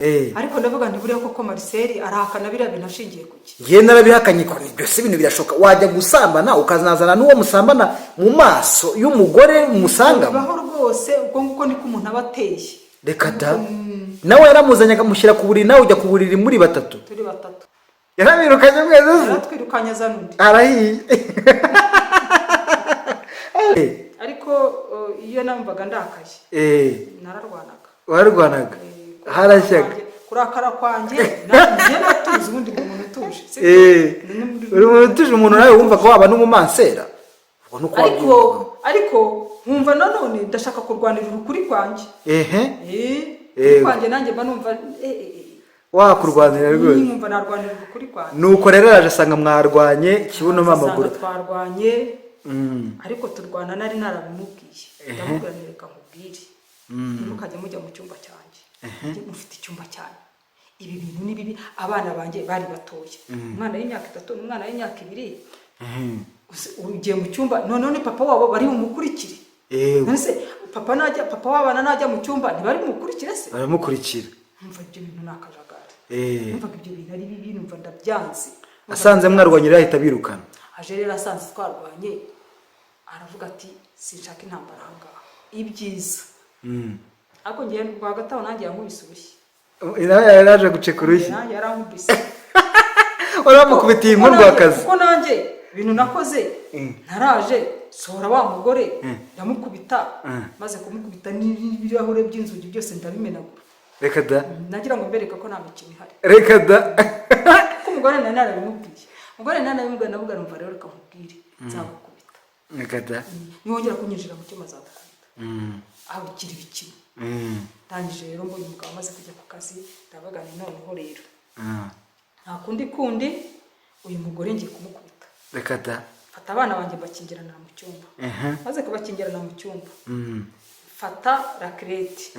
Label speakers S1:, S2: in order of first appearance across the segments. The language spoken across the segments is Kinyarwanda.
S1: Ariko ndavuga nti buriya koko Marcel arahakana biriya bintu ashingiye ku ki?
S2: Ngewe narabihakanye ko ibyo si ibintu birashoboka, wajya gusambana ukazazana n'uwo musambana mu maso y'umugore musangamo?
S1: Bibaho rwose, ubwo nguko niko umuntu aba ateye.
S2: Reka da! Nawe yaramuzanye akamushyira ku buriri, nawe ujya ku buriri muri batatu?
S1: Turi batatu.
S2: Yarabirukanye mwese se?
S1: Yaratwirukanye, azana undi.
S2: Arahiye.
S1: Ariko iyo namvaga ndakaye, nararwanaga.
S2: Warwanaga? Harashyaga?
S1: Kurakara kwanjye nanjye natuzi, ubundi ndi umuntu utuje, sibyo?
S2: Uri umuntu utuje, umuntu nawe wumva ko waba n'umumansera, ubwo nuko
S1: Ariko
S2: wabyumvaga.
S1: Ariko nkumva nanone ndashaka kurwanirira ukuri kwanjye. Ukuri kwanjye nanjye mba numva
S2: Wakurwanira rwose.
S1: Nkumva narwanirira ukuri kwanjye.
S2: Nuko rero yaje asanga mwarwanye kibuno
S1: Asanga
S2: amaguru.
S1: twarwanye, ariko turwana nari narabimubwiye. Ndamubwira nti: "Reka nkubwire, ntimukajye mujya mu cyumba cyanjye. Mujye mufite icyumba cyanyu. Ibi bintu ni bibi." Abana banjye bari batoya, umwana w'imyaka 3 n'umwana w'imyaka 2. Ugiye mu cyumba, noneho ni papa wabo bari bumukurikire. None se papa najya, papa w'abana najya mu cyumba, ntibari bumukurikire se?
S2: Baramukurikira.
S1: Numva ibyo bintu ni akajagari. Numvaga ibyo bintu ari bibi, numva ndabyanze.
S2: Asanze mwarwanye rero ahita abirukana?
S1: Aje rero asanze twarwanye, aravuga ati: "Sinshaka intambara aha ngaha, ibyiza." Ariko ngewe rwagati aho nanjye yankubise urushyi.
S2: Nawe yari aje guceka urushyi?
S1: Nanjye yarankubise.
S2: Wari wamukubitiye
S1: Kuko
S2: inkuru akazi.
S1: Kuko nanjye ibintu nakoze, naraje sohora wa mugore, ndamukubita. Maze kumukubita, n'ibirahure by'inzugi byose ndabimenagura.
S2: Reka da!
S1: Nagira ngo mbereke ko nta mikino ihari.
S2: Reka da!
S1: Kuko umugore nari narabimubwiye, umugore nari narabimubwiye, ndavuga: "Numva rero, reka nkubwire, nzagukubita."
S2: Reka da!
S1: "Niwongera kunyinjira mu cyumba, nzagukubita." Aho ugira ibikino. Ndangije rero, mbonye umugabo amaze kujya ku kazi, ndavuga nti: "Noneho rero nta kundi kundi, uyu mugore ngiye kumukubita."
S2: Reka da!
S1: Mfata abana banjye mbakingirana mu cyumba. Maze kubakingirana mu cyumba, mfata rakerete.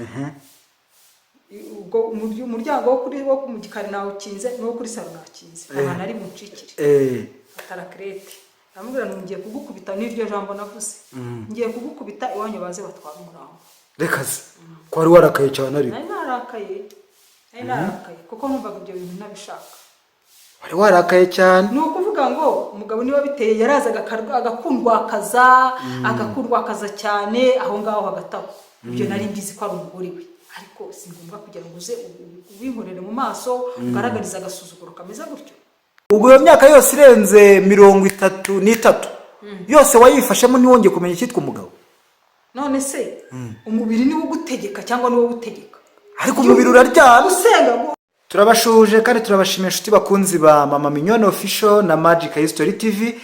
S1: Ubwo umuryango wo mu gikari nawukinze, n'uwo kuri salo nakinze, ahantu ari buncikire. Mfata rakerete, ndamubwira ngo: "Ngiye kugukubita." N'iryo jambo navuze: "Ngiye kugukubita, iwanyu baze batware umurambo."
S2: Reka se! Ko wari warakaye cyane ariko?
S1: Nari narakaye, nari narakaye kuko numvaga ibyo bintu ntabishaka.
S2: Wari warakaye cyane.
S1: Ni ukuvuga ngo umugabo niba biteye, yarazaga agakundwakaza, agakundwakaza cyane aho ngaho hagati aho. Ibyo nari mbizi ko ari umugore we, ariko si ngombwa kugira ngo uze ubinkorere mu maso, ugaragarize agasuzuguro kameze gutyo.
S2: Ubwo iyo myaka yose irenze 33 yose wayifashemo, ntiwongeye kumenya icyitwa umugabo?
S1: None se umubiri niwo ugutegeka cyangwa niwo ugutegeka?
S2: Ariko umubiri uraryana.
S1: Usenga ngo
S2: Turabashuje kandi turabashimiye, inshuti bakunzi ba Mama Mignone Official na Magic History TV.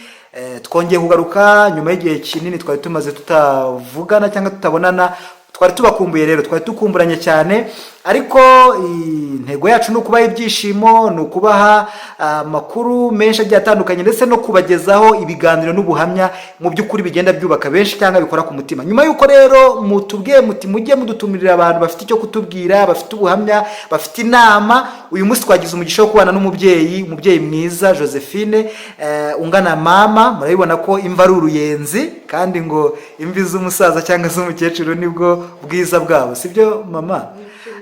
S2: Twongeye kugaruka nyuma y'igihe kinini twari tumaze tutavugana cyangwa tutabonana. Twari tubakumbuye rero, twari tukumburanye cyane, ariko intego yacu ni ukubaha ibyishimo, ni ukubaha amakuru menshi agiye atandukanye, ndetse no kubagezaho ibiganiro n'ubuhamya mu by'ukuri bigenda byubaka benshi cyangwa bikora ku mutima. Nyuma y'uko rero mutubwiye muti: "Mujye mudutumirira abantu bafite icyo kutubwira, bafite ubuhamya, bafite inama." Uyu munsi twagize umugisha wo kubana n'umubyeyi, umubyeyi mwiza Josephine, ungana mama. Murabibona ko imva ari uruyenzi, kandi ngo imvi z'umusaza cyangwa z'umukecuru nibwo bwiza bwabo, sibyo mama?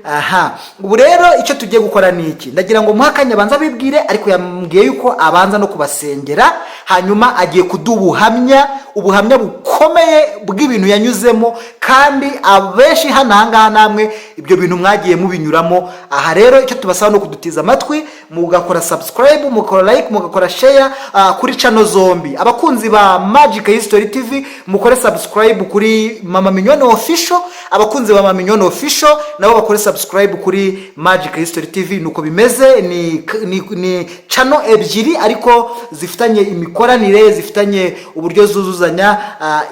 S2: Aha ubu rero icyo tugiye gukora ni iki? Ndagira ngo muhe akanya abanza abibwire, ariko yambwiye yuko abanza no kubasengera, hanyuma agiye kuduha ubuhamya, ubuhamya bukomeye bw'ibintu yanyuzemo, kandi abenshi hano aha ngaha namwe ibyo bintu mwagiye mubinyuramo. Aha rero icyo tubasaba ni ukudutiza amatwi, mugakora subscribe, mugakora like, mugakora share kuri channel zombi. Abakunzi ba Magic History TV, mukore subscribe kuri Mama Mignone Official. Abakunzi ba Mama Mignone Official nabo bakore subscribe kuri Magic History TV. Nuko bimeze, ni channel ebyiri ariko zifitanye imikoranire, zifitanye uburyo zuzuzanya.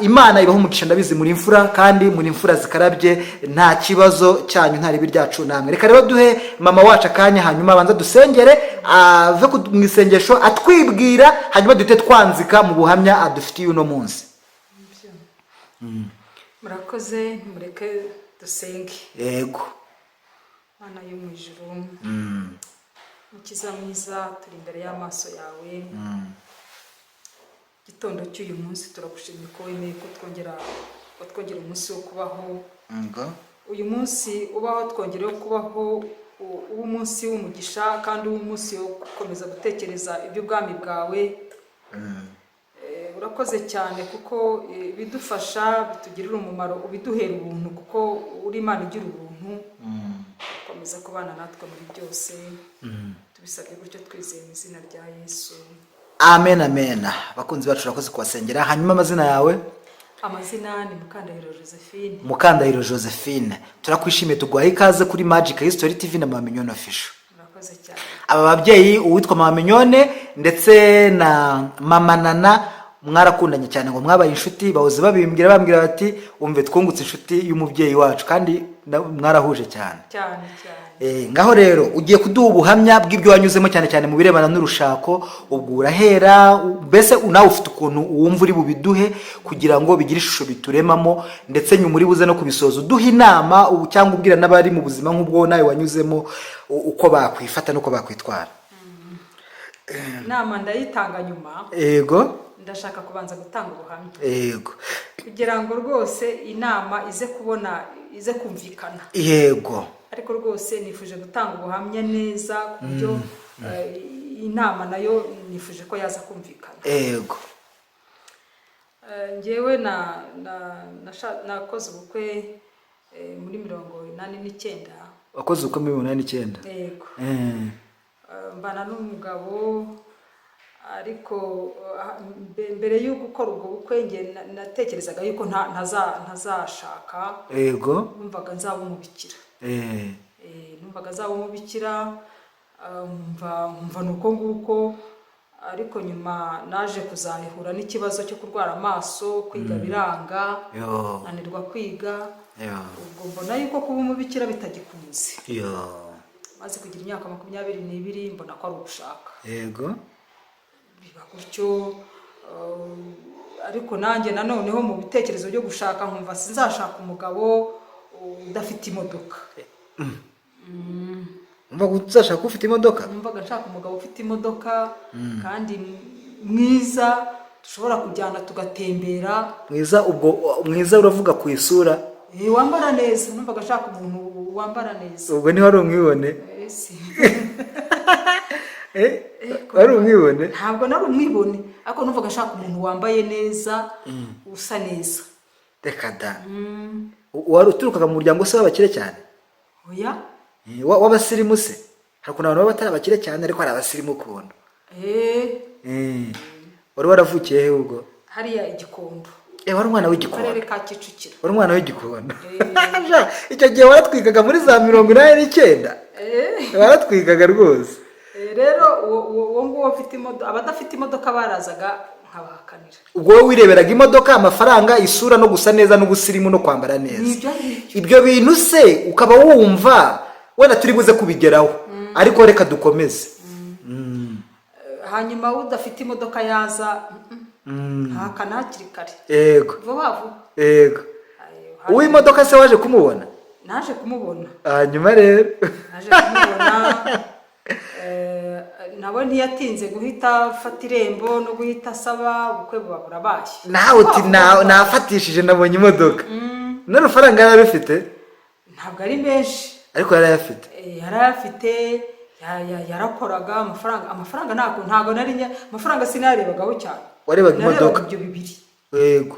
S2: Imana ibaho umugisha. Ndabizi muri imfura, kandi muri imfura zikarabye, nta kibazo cyanyu, nta ribi ryacu namwe. Reka rero duhe mama wacu akanya, hanyuma abanza dusengere, ave mu isengesho atwibwira, hanyuma duhite twanzika mu buhamya adufitiye uno munsi.
S1: Murakoze, mureke dusenge.
S2: Yego.
S1: Mana yo mu ijuru, Mukiza mwiza, turi imbere y'amaso yawe gitondo cy'uyu munsi. Turagushimye ko wemeye ko twongera watwongera umunsi wo kubaho. Uyu munsi ubaho twongereho kubaho. Uw'umunsi w'umugisha kandi uw'umunsi wo gukomeza gutekereza iby'ubwami bwawe. Urakoze cyane kuko bidufasha, bitugirira umumaro, ubiduhera ubuntu kuko uri Imana igira ubuntu. Komeza kubana natwe muri byose, tubisabye gutyo twizeye mu izina rya Yesu.
S2: Amen, amen. Abakunzi bacu, urakoze kubasengera. Hanyuma amazina yawe?
S1: Amazina ni Mukandahiro Josephine.
S2: Mukandahiro Josephine, turakwishimiye, tuguhaye ikaze kuri Magic History TV na Mama Mignone Official.
S1: Murakoze cyane.
S2: Aba babyeyi, uwitwa Mama Mignone ndetse na Mama Nana, mwarakundanye cyane, ngo mwabaye inshuti. Bahoze babimbwira, bambwira bati: "Umve, twungutse inshuti y'umubyeyi wacu", kandi mwarahuje cyane.
S1: Cyane cyane.
S2: Ngaho rero ugiye kuduha ubuhamya bw'ibyo wanyuzemo, cyane cyane mu birebana n'urushako. Ubwo urahera mbese nawe ufite ukuntu wumva uri bubiduhe kugira ngo bigire ishusho bituremamo, ndetse nyuma uri buze no kubisoza uduha inama cyangwa ubwira n'abari mu buzima nk'ubwo nawe wanyuzemo uko bakwifata n'uko bakwitwara.
S1: Inama ndayitanga nyuma. Ndashaka kubanza gutanga ubuhamya kugira ngo rwose inama ize kubona, ize kumvikana. Ariko rwose nifuje gutanga ubuhamya neza ku buryo inama nayo nifuje ko yaza kumvikana. Njyewe nakoze ubukwe muri 89.
S2: Wakoze ubukwe muri 89?
S1: Yego. Mbana n'umugabo, ariko mbere yo gukora ubwo bukwe njye natekerezaga yuko ntazashaka. Numvaga nzaba umubikira. Numvaga nzaba umubikira, nkumva ni uko nguko. Ariko nyuma naje kuzahura n'ikibazo cyo kurwara amaso, kwiga biranga, nanirwa kwiga. Ubwo mbona yuko kuba umubikira bitagikunze. Maze kugira imyaka 22, mbona ko ari ugushaka. Biba gutyo, ariko nanjye nanoneho mu bitekerezo byo gushaka nkumva sinzashaka umugabo udafite imodoka.
S2: Umva, uzashaka ufite imodoka?
S1: Numvaga nshaka umugabo ufite imodoka kandi mwiza, dushobora kujyana tugatembera.
S2: Mwiza, ubwo mwiza uravuga ku isura?
S1: Wambara neza. Numvaga nshaka umuntu wambara neza.
S2: Ubwo niho wari umwibone? Wari umwibone?
S1: Ntabwo nari umwibone, ariko numvaga nshaka umuntu wambaye neza, usa neza.
S2: Reka da! Wari uturukaga mu muryango se w'abakire cyane?
S1: Oya.
S2: W'abasirimu se? Hari ukuntu abantu baba batari abakire cyane ariko hari abasirimu ukuntu. Wari waravukiye he ubwo?
S1: Hariya Igikondo.
S2: Wari umwana
S1: Mu
S2: w'Igikondo?
S1: karere ka Kicukiro.
S2: Wari umwana w'Igikondo. Ja, icyo gihe waratwikaga muri za 89. Waratwikaga rwose.
S1: Rero uwo nguwo ufite imodoka, abadafite imodoka barazaga nkabahakanira.
S2: Ubwo wowe wireberaga imodoka, amafaranga, isura no gusa neza n'ubusirimu no kwambara neza.
S1: Ni ibyo ngibyo.
S2: Ibyo bintu se ukaba wumva wenda turi buze kubigeraho, ariko reka dukomeze.
S1: Hanyuma udafite imodoka yaza nkahakana hakiri kare. Vuba vuba. Ayo,
S2: Uw'imodoka se waje kumubona?
S1: Naje kumubona.
S2: Hanyuma rero?
S1: Naje kumubona, nawe ntiyatinze guhita afata irembo no guhita asaba, ubukwe buba burabaye.
S2: Nawe uti
S1: Vuba vuba.
S2: Nafatishije, nabonye imodoka. N'amafaranga yari arifite?
S1: Ntabwo ari menshi.
S2: Ariko yari ayafite?
S1: Yari ayafite, yarakoraga. Amafaranga ntabwo nari amafaranga sinayarebagaho cyane.
S2: Warebaga
S1: Narebaga
S2: imodoka?
S1: ibyo bibiri.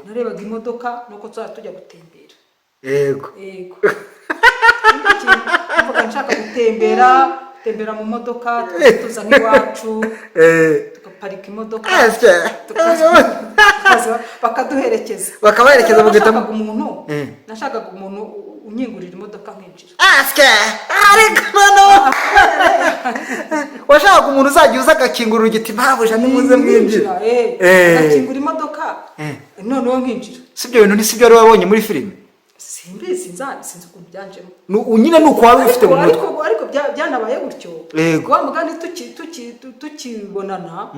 S1: Narebaga imodoka nuko tuzajya tujya gutembera. Yego. Ikindi kintu, numvaga nshaka gutembera mu modoka, tukajya tuza nk'iwacu, tugaparika imodoka, tukaza bakaduherekeza.
S2: Bakabaherekeza mugahita
S1: Nashakaga umuntu nashakaga umuntu unyingurira imodoka nkinjira.
S2: Asya, ariko noneho washakaga umuntu uzajya uza agakingura urugi ati: "Mabuja, nimuze mwinjire."
S1: Agakingura imodoka, noneho nkinjira.
S2: Si ibyo bintu, ni si byo wari wabonye muri filime?
S1: Simbizi, sinzi ukuntu byanjemo.
S2: Nyine ni uko wari ufite mu mutwe.
S1: Ariko byanabaye gutyo. Wa mugani tukibonana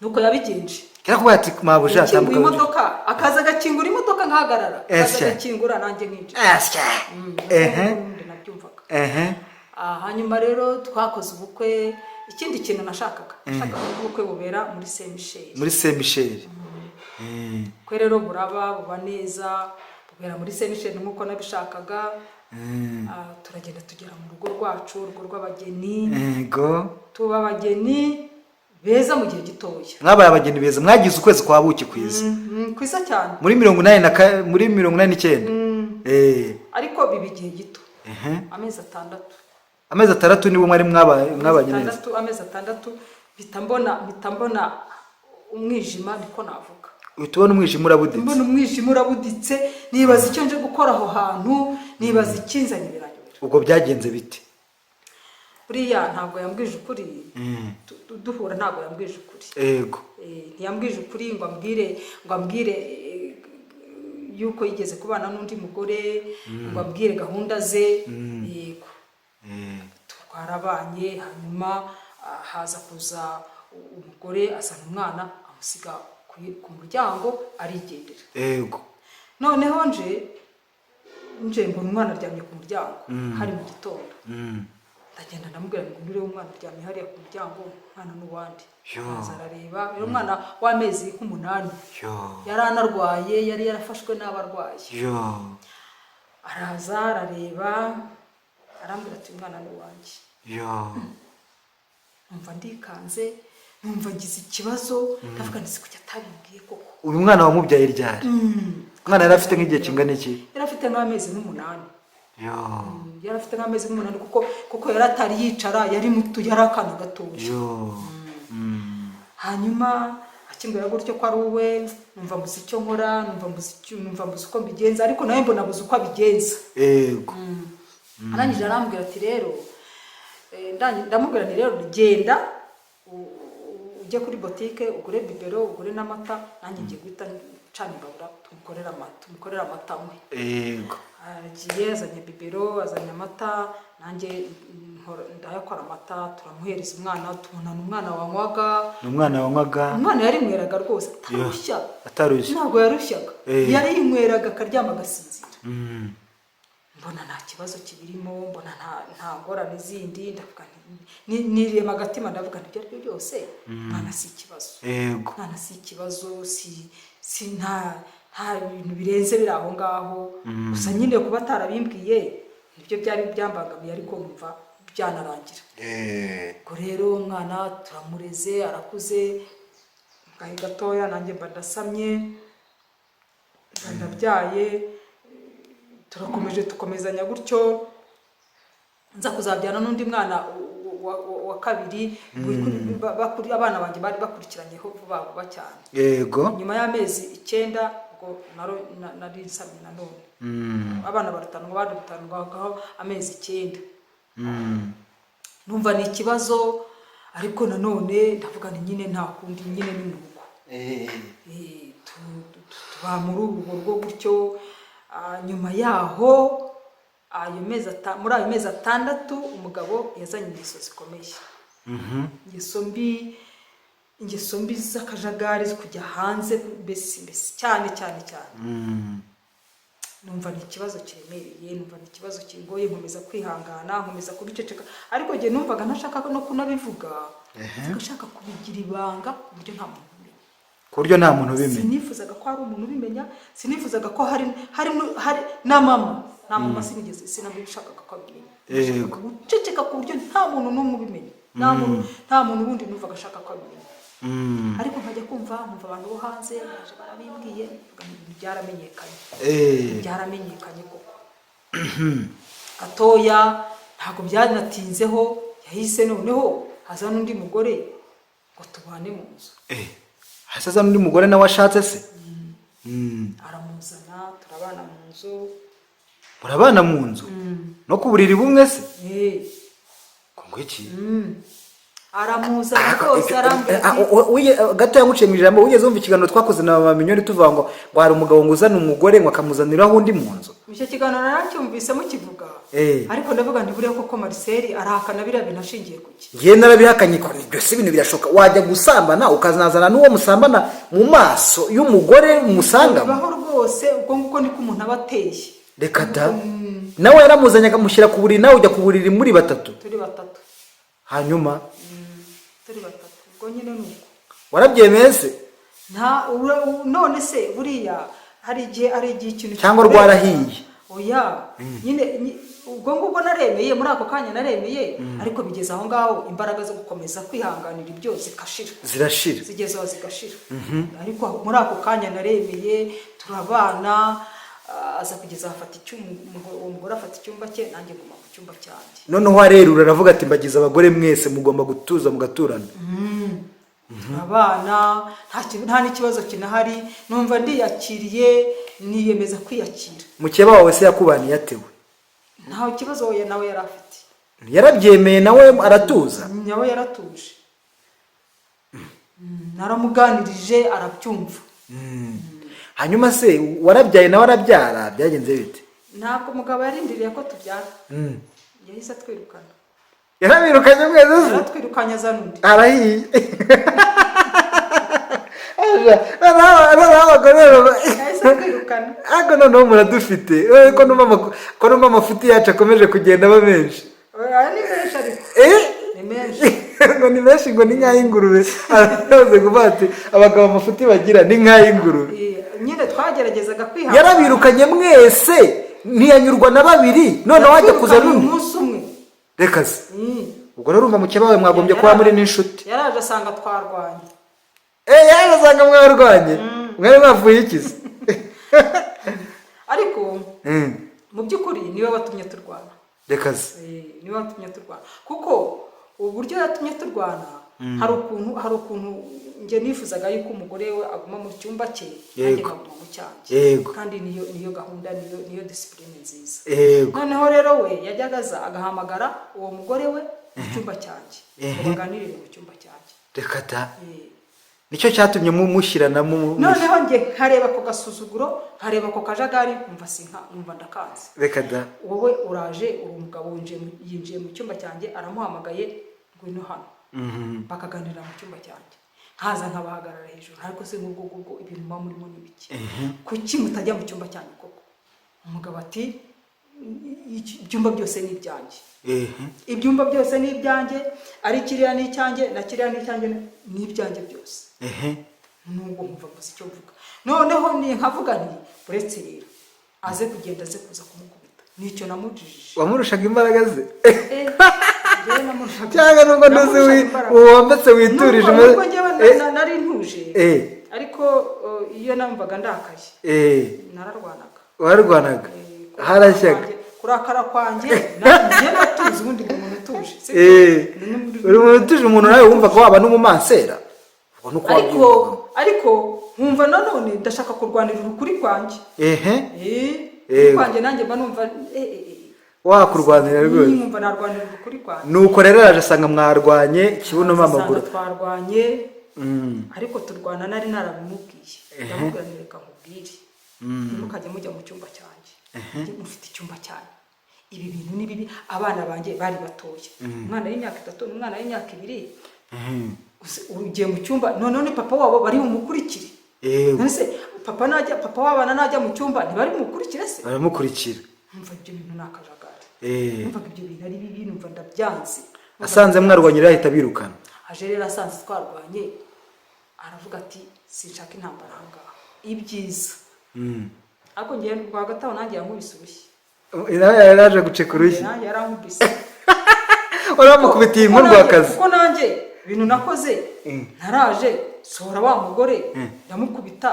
S1: nuko yabigenje.
S2: Yarakubwira ati: "Mabuja,
S1: Yakinguye
S2: tambuka winjire."
S1: imodoka, akaza agakingura imodoka nkahagarara, akaza agakingura nanjye nkinjira.
S2: Asya. Ehe.
S1: Ubundi nabyumvaga. Hanyuma rero twakoze ubukwe. Ikindi kintu nashakaga ko ubukwe bubera muri Saint Michel.
S2: Muri Saint Michel.
S1: Ubukwe rero buraba, buba neza, bubera muri Saint Michel nk'uko nabishakaga. Turagenda tugera mu rugo rwacu, urugo rw'abageni. Tuba abageni beza mu gihe gitoya.
S2: Mwabaye abageni beza, mwagize ukwezi kwa buki kwiza.
S1: Kwiza cyane.
S2: Muri mirongo inani na ka- muri 89.
S1: Ariko biba igihe gito. Amezi 6.
S2: Amezi 6 nibo mwari mwabanye
S1: Amezi
S2: neza.
S1: 6, amezi 6 mpita mbona umwijima, niko navuga.
S2: Uhita ubona umwijima urabuditse.
S1: Mbona umwijima urabuditse, nibaza icyo nje gukora aho hantu, nibaza ikinzanye, biranyobera.
S2: Ubwo byagenze bite?
S1: Buriya ntabwo yambwije ukuri. Duhura ntabwo yambwije ukuri. Ntiyambwije ukuri ngo ambwire yuko yigeze kubana n'undi mugore, ngo ambwire gahunda ze. Yego. Twarabanye, hanyuma haza kuza umugore azana umwana, amusiga ku muryango arigendera. Noneho nje mbona umwana aryamye ku muryango, hari mu gitondo. Ndagenda ndamubwira ngo nurebe umwana uryamye hariya ku muryango, umwana n'uwandi.
S2: Yo.
S1: Araza arareba, yari umwana w'amezi nk'umunani.
S2: Yo.
S1: Yari anarwaye, yari yarafashwe n'abarwayi.
S2: Yo.
S1: Araza arareba, arambwira ati: "Umwana ni uwanjye."
S2: Yo.
S1: Numva ndikanze, numva ngize ikibazo, ndavuga nti: "Kuki atabimbwiye koko?"
S2: Uyu mwana wamubyaye ryari? Umwana yari afite nk'igihe kingana iki?
S1: Yari afite nk'amezi nk'umunani.
S2: Yo.
S1: Yari afite nk'amezi nk'umunani, kuko yari atari yicara, yari muto, yari akana gatoya.
S2: Yo.
S1: Hanyuma akimbwira gutyo ko ari uwe, numva mbuze icyo nkora, numva mbuze uko mbigenza, ariko nawe mbona abuze uko abigenza. Arangije arambwira ati: "Rero ndamubwira nti: 'Rero genda ujye kuri botike ugure bibero, ugure n'amata, nanjye ngiye guhita ncana imbabura tumukorere amata, tumukorere amata anywe.'" Aragiye, azanye bibero, azanye amata, nanjye ndayakora amata, turamuhereza umwana, tubonana umwana wanywaga.
S2: Ni umwana wanywaga.
S1: Umwana yarinyweraga rwose atarushya.
S2: Atarushya.
S1: Ntabwo yarushyaga. Yarinyweranga akaryama agasinzira. Mbona nta kibazo kibirimo, mbona nta ngorane zindi, ndavuga nti nirema agatima, ndavuga nti: 'Ibyo ari byo byose mwana si ikibazo.'" Mwana si ikibazo, si nta bintu birenze biri aho ngaho, gusa nyine kuba atarabimbwiye nibyo byari byambangamiye, ariko numva byanarangira. Ubwo rero umwana turamureze, arakuze ngahe gatoya, nanjye mba ndasamye, mba ndabyaye, turakomeje tukomezanya gutyo, nza kuzabyara n'undi mwana wa kabiri. Abana banjye bari bakurikiranyeho vuba vuba cyane. Nyuma y'amezi 9 ubwo nari nsamye nanone. Abana barutanwa, barutanwagaho amezi 9. Numva ni ikibazo, ariko nanone ndavuga ni nyine nta kundi, nyine ni mu rugo. Tuba muri urwo rugo gutyo. Nyuma yaho muri ayo mezi 6 umugabo yazanye ingeso zikomeye, ingeso mbi, ingeso mbi z'akajagari, zo kujya hanze, mbese cyane cyane cyane. Numva ni ikibazo kiremereye, numva ni ikibazo kingoye, nkomeza kwihangana, nkomeza kubiceceka, ariko njye numvaga ntashaka no kunabivuga, ashaka kubigira ibanga ku buryo nta muntu ubimenya.
S2: Ku buryo nta muntu ubimenya.
S1: Sinifuzaga ko hari umuntu ubimenya, sinifuzaga ko hari na mama, nta mama, sinigeze, sinabishakaga ko abimenya. Nashakaga guceceka ku buryo nta muntu n'umwe ubimenya, nta muntu wundi numvaga ashaka ko abimenya. Ariko nkajya kumva nkumva abantu bo hanze baje barabimbwiye, mvuga ngo ibintu byaramenyekanye. Byaramenyekanye koko. Gatoya ntabwo byanatinzeho, yahise noneho haza n'undi mugore ngo tubane mu nzu.
S2: Hasi aza n'undi mugore nawe ashatse se?
S1: Aramuzana, turabana mu nzu.
S2: Murabana mu nzu no ku buriri bumwe se?
S1: Eh.
S2: Ngo iki?
S1: Aramuzana rwose, arambwira ati
S2: Gato yanguciye mu ijambo, wigeze wumva ikiganiro twakoze na mama Mignone tuvuga ngo hari umugabo ngo uzana umugore ngo akamuzaniraho undi mu nzu?
S1: Icyo kiganiro naracyumvise mukivuga. Ariko ndavuga nti: "Buriya koko Marcel arahakana biriya bintu ashingiye ku ki?"
S2: Ngewe narabihakanye ko ibyo si ibintu birashoboka, wajya gusambana ukazazana n'uwo musambana mu maso y'umugore musangamo?
S1: Bibaho rwose, ubwo nguko niko umuntu aba ateye.
S2: Reka da! Nawe yaramuzanye akamushyira ku buriri, nawe ujya ku buriri muri batatu?
S1: Turi batatu.
S2: Hanyuma?
S1: Turi batatu, ubwo nyine ni uko.
S2: Warabyemeye se?
S1: Nta none se buriya hari igihe ikintu
S2: Cyangwa
S1: kikurenga.
S2: rwarahiye?
S1: Oya, nyine ubwo ngubwo naremeye, muri ako kanya naremeye, ariko bigeze aho ngaho imbaraga zo gukomeza kwihanganira ibyo zigashira.
S2: Zirashira.
S1: Zigeze aho zigashira, ariko muri ako kanya naremeye, turabana. Aza kugeza afata icyumba, uwo mugore afata icyumba cye, nanjye nguma mu cyumba cyanjye.
S2: Noneho arerura aravuga ati: "Mbagize abagore mwese, mugomba gutuza mugaturana."
S1: Turabana, nta n'ikibazo kinahari, numva ndiyakiriye, niyemeza kwiyakira.
S2: Mukeba wawe se yakubaniye atewe?
S1: Nta kibazo, we nawe yari afite.
S2: Yarabyemeye nawe aratuza?
S1: Nawe yaratuje. Naramuganirije arabyumva.
S2: Hanyuma se warabyaye, nawe arabyara, byagenze bite?
S1: Ntabwo umugabo yarindiriye ko tubyara, yahise atwirukana.
S2: Yarabirukanye mwese se?
S1: Yaratwirukanye, azana undi.
S2: Arahiye. Noneho abagore
S1: Yahise atwirukana.
S2: Ariko noneho muradufite. Ko numva amafuti yacu akomeje kugenda aba menshi.
S1: Aya ni menshi ariko.
S2: Eh?
S1: Ni menshi.
S2: Ngo ni menshi, ngo ni nk'ay'ingurube. Aravuze kuvuga ati abagabo amafuti bagira ni nk'ay'ingurube.
S1: Nyine twageragezaga kwihangana.
S2: Yarabirukanye mwese, ntiyanyurwa na babiri, noneho wajya kuza
S1: Yatwirukanye
S2: n'undi.
S1: umunsi umwe.
S2: Reka se! Ubwo rero urumva mukeba wawe mwagombye kuba muri n'inshuti.
S1: Yaraje asanga twarwanye.
S2: Eh, yaje asanga mwarwanye. Mwari mwavuye ikizi?
S1: Ariko mu by'ukuri niwe watumye turwana.
S2: Reka se!
S1: Niwe watumye turwana, kuko uburyo yatumye turwana, hari ukuntu njye nifuzaga yuko umugore we aguma mu cyumba cye, nanjye nkaguma mu cyanjye. Kandi niyo gahunda, niyo discipline nziza. Noneho rero we yajyaga aza agahamagara uwo mugore we mu cyumba cyanjye ngo baganirire mu cyumba cyanjye.
S2: Reka da! Nicyo cyatumye mushyirana
S1: Noneho njye nkareba ako gasuzuguro, nkareba ako kajagari, nkumva sinka, nkumva ndakanze.
S2: Reka da!
S1: Wowe uraje, uri umugabo, yinjiye mu cyumba cyanjye, aramuhamagaye, ngwino hano, bakaganira mu cyumba cyanjye, nkaza nkabahagarara hejuru. Ariko se nk'ubwo ngubwo ibintu muba murimo ni ibiki? Kuki mutajya mu cyumba cyanyu koko? Umugabo ati: "Ibyumba byose ni ibyanjye." Ibyumba byose ni ibyanjye, ari kiriya ni icyanjye, na kiriya ni icyanjye, ni ibyanjye byose. Nubwo nkumva mbuze icyo mvuga, noneho ni nkavuga nti uretse rero aze kugenda, aze kuza kumukubita, nicyo namujijije.
S2: Wamurushaga imbaraga ze?
S1: Eh, njyewe namurushaga.
S2: Cyangwa nubwo ntuzi
S1: Namurushaga imbaraga.
S2: wambetse witurije.
S1: Nubwo njyewe nari ntuje, ariko iyo namvaga ndakaye, nararwanaga.
S2: Wararwanaga? Harashyaga.
S1: Kurakara kwanjye, njye natuze, ubundi ndi umuntu utuje, sibyo?
S2: Uri umuntu utuje, umuntu nawe wumva ko waba n'umumansera, ubwo nuko
S1: Ariko
S2: wabyumvaga.
S1: Ariko nkumva nanone ndashaka kurwanirira ukuri kwanjye. Ukuri kwanjye nanjye mba numva
S2: Wakurwanira rwose.
S1: Nkumva narwanirira ukuri kwanjye.
S2: Nuko rero araje asanga mwarwanye kibuno
S1: Asanga
S2: amaguru.
S1: twarwanye, ariko turwana nari narabimubwiye. Ndamubwira nti: "Reka nkubwire, ntimukajye mujya mu cyumba cyanjye. Mufite icyumba cyanyu. Ibi bintu ni bibi." Abana banjye bari batoya, umwana w'imyaka 3 n'umwana w'imyaka 2. Ugiye mu cyumba, noneho ni papa wabo bari bumukurikire. None se papa w'abana najya mu cyumba, ntibari bumukurikire se?
S2: Baramukurikira.
S1: Numva ibyo bintu ni akajagari. Numvaga ibyo bintu ari bibi, numva ndabyanze.
S2: Asanze mwarwanye rero ahita abirukana.
S1: Aje rero asanze twarwanye, aravuga ati: "Sinshaka intambara aha ngaha, ibyiza." Ariko ngewe rwagati aho nanjye yankubise urushyi.
S2: Nawe yaraje guceka urushyi?
S1: Nanjye yarankubise.
S2: Wari wamukubitiye
S1: Kuko
S2: inkuru akazi.
S1: Kuko nanjye ibintu nakoze, naraje sohora wa mugore, ndamukubita.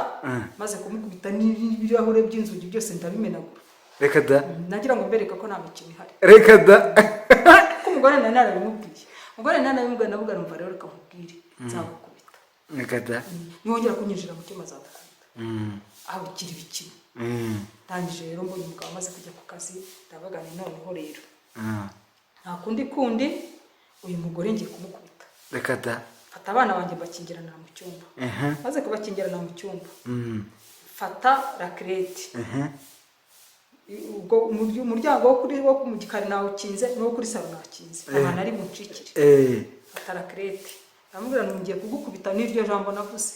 S1: Maze kumukubita, n'ibirahure by'inzugi byose ndabimenagura.
S2: Reka da!
S1: Nagira ngo mbereke ko nta mikino ihari.
S2: Reka da!
S1: Kuko umugore nari narabimubwiye, umugore nari narabimubwiye, ndavuga: "Numva rero, reka nkubwire, nzagukubita."
S2: Reka da!
S1: "Niwongera kunyinjira mu cyumba, nzagukubita." Aho ugira ibikino. Ndangije rero mbonye umugabo amaze kujya ku kazi, ndavuga nti: "Noneho rero nta kundi kundi, uyu mugore ngiye kumukubita."
S2: Reka da!
S1: Mfata abana banjye mbakingirana mu cyumba. Maze kubakingirana mu cyumba, mfata rakerete. Ubwo umuryango wo mu gikari nawukinze, n'uwo kuri salo nakinze, ahantu ari buncikire. Mfata rakerete, ndamubwira ngo: "Ngiye kugukubita." N'iryo jambo navuze: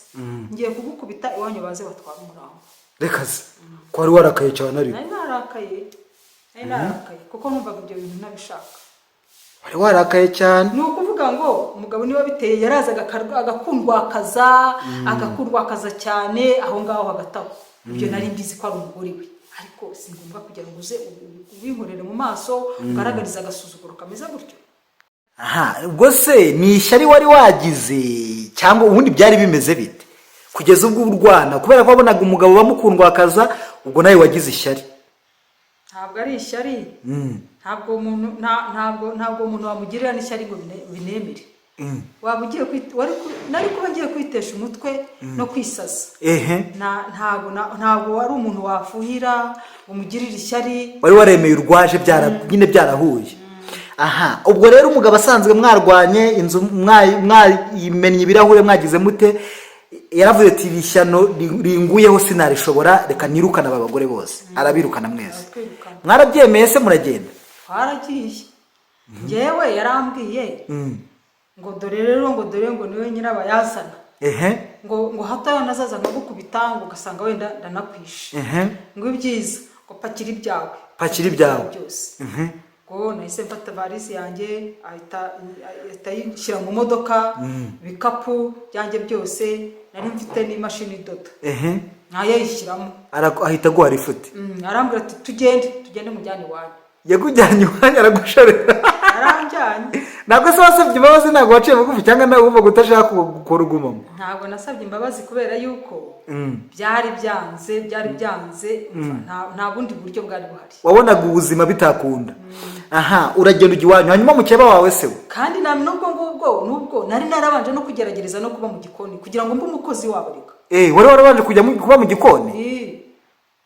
S1: "Ngiye kugukubita, iwanyu baze batware umurambo."
S2: Reka se! Ko wari warakaye cyane ariko?
S1: Nari narakaye, nari narakaye, kuko numvaga ibyo bintu ntabishaka.
S2: Wari warakaye cyane.
S1: Ni ukuvuga ngo umugabo niba biteye, yarazaga agakundwakaza, agakundwakaza cyane aho ngaho hagati aho. Ibyo nari mbizi ko ari umugore we, Ariko si ngombwa kugira ngo uze ubinkorere mu maso, ugaragarize agasuzuguro kameze gutyo.
S2: Aha, ubwo se ni ishyari wari wagize, cyangwa ubundi byari bimeze bite kugeza ubwo urwana? Kubera ko wabonaga umugabo bamukundwakaza, ubwo nawe wagize ishyari?
S1: Ntabwo ari ishyari. Ntabwo umuntu ntabwo umuntu wamugirira n'ishyari ngo binemere. Waba ugiye nari kuba ngiye kwitesha umutwe no kwisaza. Ntabwo wari umuntu wafuhira umugirira ishyari.
S2: Wari waremeye urwaje, nyine byarahuye. Aha, ubwo rero umugabo asanzwe mwarwanye, inzu mwayimennye ibirahure, mwagize mute, yaravuze ati: "Iri shyano ringuyeho sinarishobora, reka nirukane aba bagore bose." Arabirukana mwese?
S1: Aratwirukana.
S2: Mwarabyemeye se, muragenda?
S1: Twaragiye. Ngewe yarambwiye ngo dore rero, ngo dore ngo niwe nyirabayazana, ngo hato nazaza nkagukubita, ngo ugasanga wenda ndanakwishe, ngo ibyiza ngo pakira ibyawe.
S2: Pakira ibyawe.
S1: Byose. Ngo nahise mfata varisi yanjye, ahita ayishyira mu modoka, ibikapu byanjye byose nari mfite n'imashini idoda, nayo ayishyiramo.
S2: Ahita aguha lifuti?
S1: Arambwira ati: "Tugende, tugende mujyane iwanyu."
S2: Yakujyanye iwanyu, aragushorera?
S1: Aranjyanye.
S2: Ntabwo se wasabye imbabazi? Ntabwo waciye bugufi, cyangwa nawe wumvaga udashaka gukora ugumamo?
S1: Ntabwo nasabye imbabazi kubera yuko byari byanze, byari byanze. Nta bundi buryo bwari buhari.
S2: Wabonaga ubuzima bitakunda. Aha, uragenda ujya iwanyu. Hanyuma mukeba wawe se we?
S1: Kandi na nubwo ngubwo, nubwo nari narabanje no kugerageza no kuba mu gikoni kugira ngo mbe umukozi wabo reka.
S2: Wari warabanje kujya kuba mu gikoni?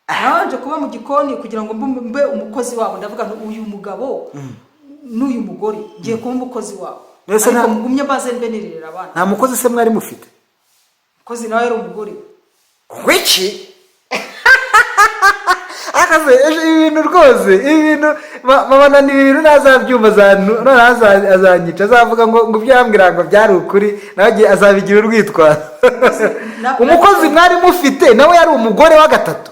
S1: Nabanje kuba mu gikoni kugira ngo mbe umukozi wabo. Ndavuga nti uyu mugabo n'uyu mugore ngiye kuba umukozi wabo,
S2: Mbese
S1: ariko mugumye mbaze mbe nirerera abana.
S2: Nta mukozi se mwari mufite?
S1: Umukozi nawe yari umugore.
S2: Wiki akaze ejo ibi bintu rwose, ibi bintu mama ni ibintu ntazabyumva, noneho azanyica, azavuga ngo ibyo yambwira ngo byari ukuri, nawe azabigira urwitwazo. Umukozi mwari mufite nawe yari umugore wa gatatu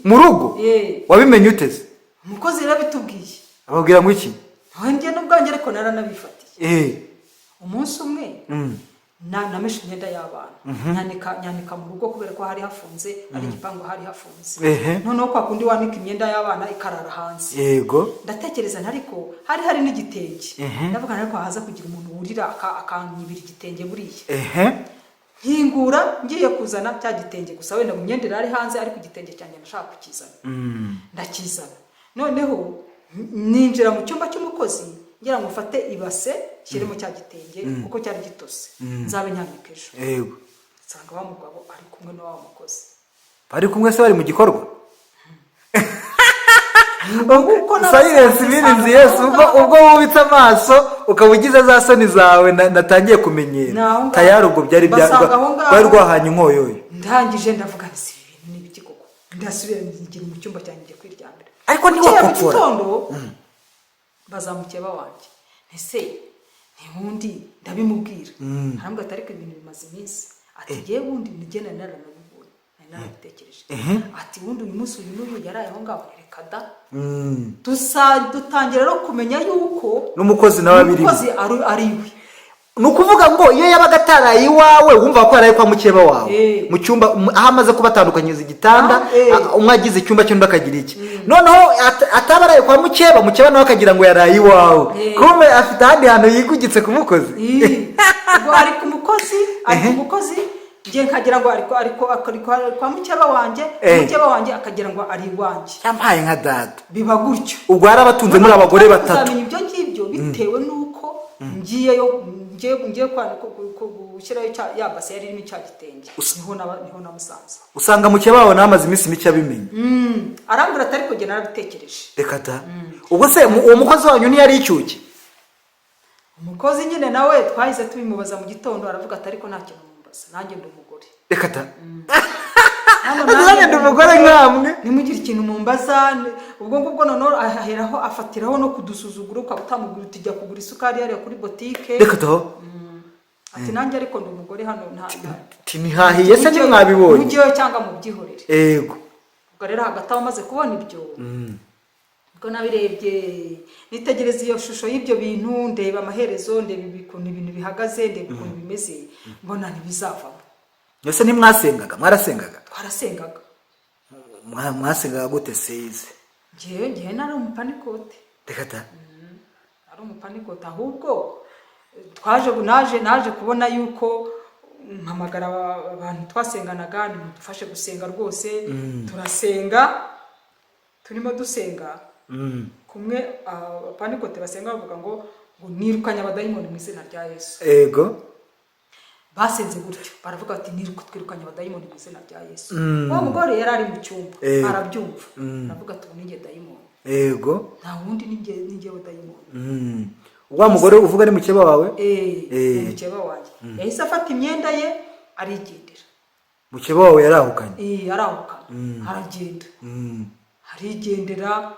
S2: mu rugo?
S1: Eh.
S2: Wabimenye uteze?
S1: Umukozi yarabitubwiye.
S2: Ababwira ngo iki?
S1: Nawe njye n'ubwanjye ariko naranabifatiye. Umunsi umwe nameshe imyenda y'abana, nyanika mu rugo kubera ko hari hafunze, ari igipangu, hari hafunze. Noneho kwa kundi wanika imyenda y'abana ikarara hanze. Ndatekereza nti ariko hari n'igitenge. Ndavuga nti ariko haza kugira umuntu wurira akanyibira igitenge buriya. Nkingura ngiye kuzana cya gitenge gusa, wenda mu myenda irari hanze, ariko igitenge cyanjye ndashaka kukizana. Ndakizana, noneho ninjira mu cyumba cy'umukozi ngira ngo mfate ibase nshyiremo cya gitenge kuko cyari gitose, nzabe nyambika ejo. Nsanga wa mugabo ari kumwe na wa mukozi.
S2: Bari kumwe se, bari mu gikorwa?
S1: Kuko
S2: Silence means yes. Ubwo wubitse amaso ukaba ugize za soni zawe natangiye kumenyera.
S1: Ni aho ngaho.
S2: Tayari ubwo byari
S1: Basanga aho ngaho.
S2: rwari rwahanye inkoyoyo.
S1: Ndangije ndavuga nti si ibi bintu ni ibiki koko? Ndasubira ngira mu cyumba cyanjye, ngiye kwiryamira.
S2: Ariko
S1: Bukeye mu
S2: ntiwakopfora.
S1: gitondo bazamukeba wanjye, ese ntibundi ndabimubwira, arambwira ati: "Ariko ibintu bimaze iminsi." Ati: "Ngewe bundi nijye nari naranabibonye, nari narabitekereje." Ati: "Ubundi uyu munsi uyu n'uyu yaraye aho ngaho." Reka da. Dusa dutangira rero kumenya yuko
S2: N'umukozi nawe abirimo.
S1: Umukozi ari iwe.
S2: Ni ukuvuga ngo iyo yabaga ataraye iwawe, wumva ko yaraye kwa mukeba wawe, mu cyumba, aho amaze kubatandukanyiriza igitanda. Umwe agize icyumba cy'undi akagira iki, noneho ataba araye kwa mukeba, mukeba nawe akagira ngo yaraye iwawe, kumbe afite ahandi hantu yigugitse ku mukozi.
S1: Ubwo ari ku mukozi, ari ku mukozi, njye nkagira ngo ari kwa mukeba wanjye, mukeba wanjye akagira ngo ari iwanjye.
S2: Yampaye nka data.
S1: Biba gutyo.
S2: Ubwo yarabatunze muri abagore batatu.
S1: Kuzamenya ibyo ngibyo bitewe n'uko ngiyeyo, ngiye gushyirayo ya base yari irimo icya gitenge, niho namusanze.
S2: Usanga mukeba wawe nawe amaze iminsi mike abimenye.
S1: Arambwira ati: "Ariko njye narabitekereje."
S2: Reka ta! Ubwo se uwo mukozi wanyu ntiyari icyuki?
S1: Umukozi nyine nawe twahise tubimubaza mu gitondo, aravuga ati: "Ariko nta kintu mumbaza, nanjye ndi umugore."
S2: Reka ta!
S1: Hano.
S2: Nanjye ndi umugore nkamwe.
S1: Nimugire ikintu mumbaza. Ubwo ngubwo noneho aheraho afatiraho no kudusuzugura, ukaba utamubwira uti: "Jya kugura isukari hariya kuri botike."
S2: Reka ta!
S1: Ati: "Nanjye ariko ndi umugore hano, nta
S2: Ntihahiye se, ntimwabibonye?
S1: Mujyeyo cyangwa mubyihorere." Ubwo rero hagati aho amaze kubona ibyo, ubwo nabirebye, nitegereza iyo shusho y'ibyo bintu, ndeba amaherezo, ndeba ukuntu ibintu bihagaze, ndeba ukuntu bimeze, mbona ntibizavamo.
S2: Ese ntimwasengaga? Mwarasengaga?
S1: Twarasengaga.
S2: Mwasengaga gute seize?
S1: Ngewe nari umupanikote.
S2: Reka ta.
S1: Ari umupanikote, ahubwo twaje naje naje kubona yuko mpamagara abantu twasenganaga, nimudufashe gusenga rwose. Turasenga, turimo dusenga kumwe abapanikote basenga bavuga ngo nirukanye abadayimoni mu izina rya Yesu. Basenze gutyo, baravuga bati twirukanye abadayimoni mu izina rya Yesu. Wa mugore yari ari mu cyumba, arabyumva, aravuga ati ubu ninjye dayimoni. Nta wundi, ni njyewe dayimoni.
S2: Wa mugore uvuga ni mukeba wawe?
S1: Eh, ni mukeba wanjye. Yahise afata imyenda ye arigendera.
S2: Mukeba wawe yarahukanye?
S1: Eh, arahukana, aragenda, arigendera.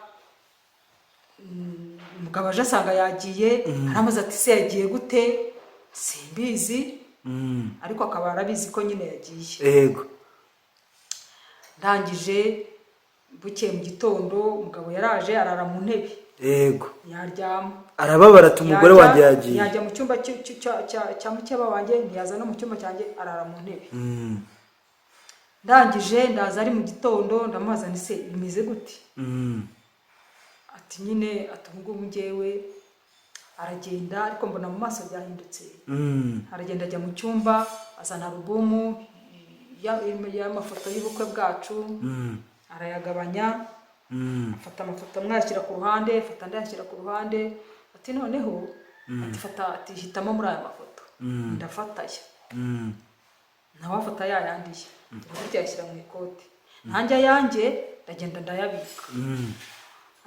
S1: Umugabo aje asanga yagiye, aramaze ati se yagiye gute? Simbizi. Ariko akaba arabizi ko nyine yagiye. Ndangije, bukeye mu gitondo umugabo yaraje arara mu ntebe. Yaryama.
S2: Arababara ati umugore wanjye yagiye.
S1: Yajya mu cyumba cya mukeba wanjye, ntiyaza no mu cyumba cyanjye, arara mu ntebe. Ndangije ndaza ari mu gitondo, ndamubaza nti se bimeze gute? Ati nyine, ati ubu ngubu njyewe aragenda, ariko mbona mu maso byahindutse. Aragenda ajya mu cyumba, azana alubumu y'amafoto y'ubukwe bwacu, arayagabanya, afata amafoto amwe ayashyira ku ruhande, afata andi ayashyira ku ruhande, ati noneho, ati fata, ati hitamo muri aya mafoto. Ndafataya, nawe afata ya yandi ye, turaburya yashyira mu ikote, nanjye ayanjye ndagenda ndayabika.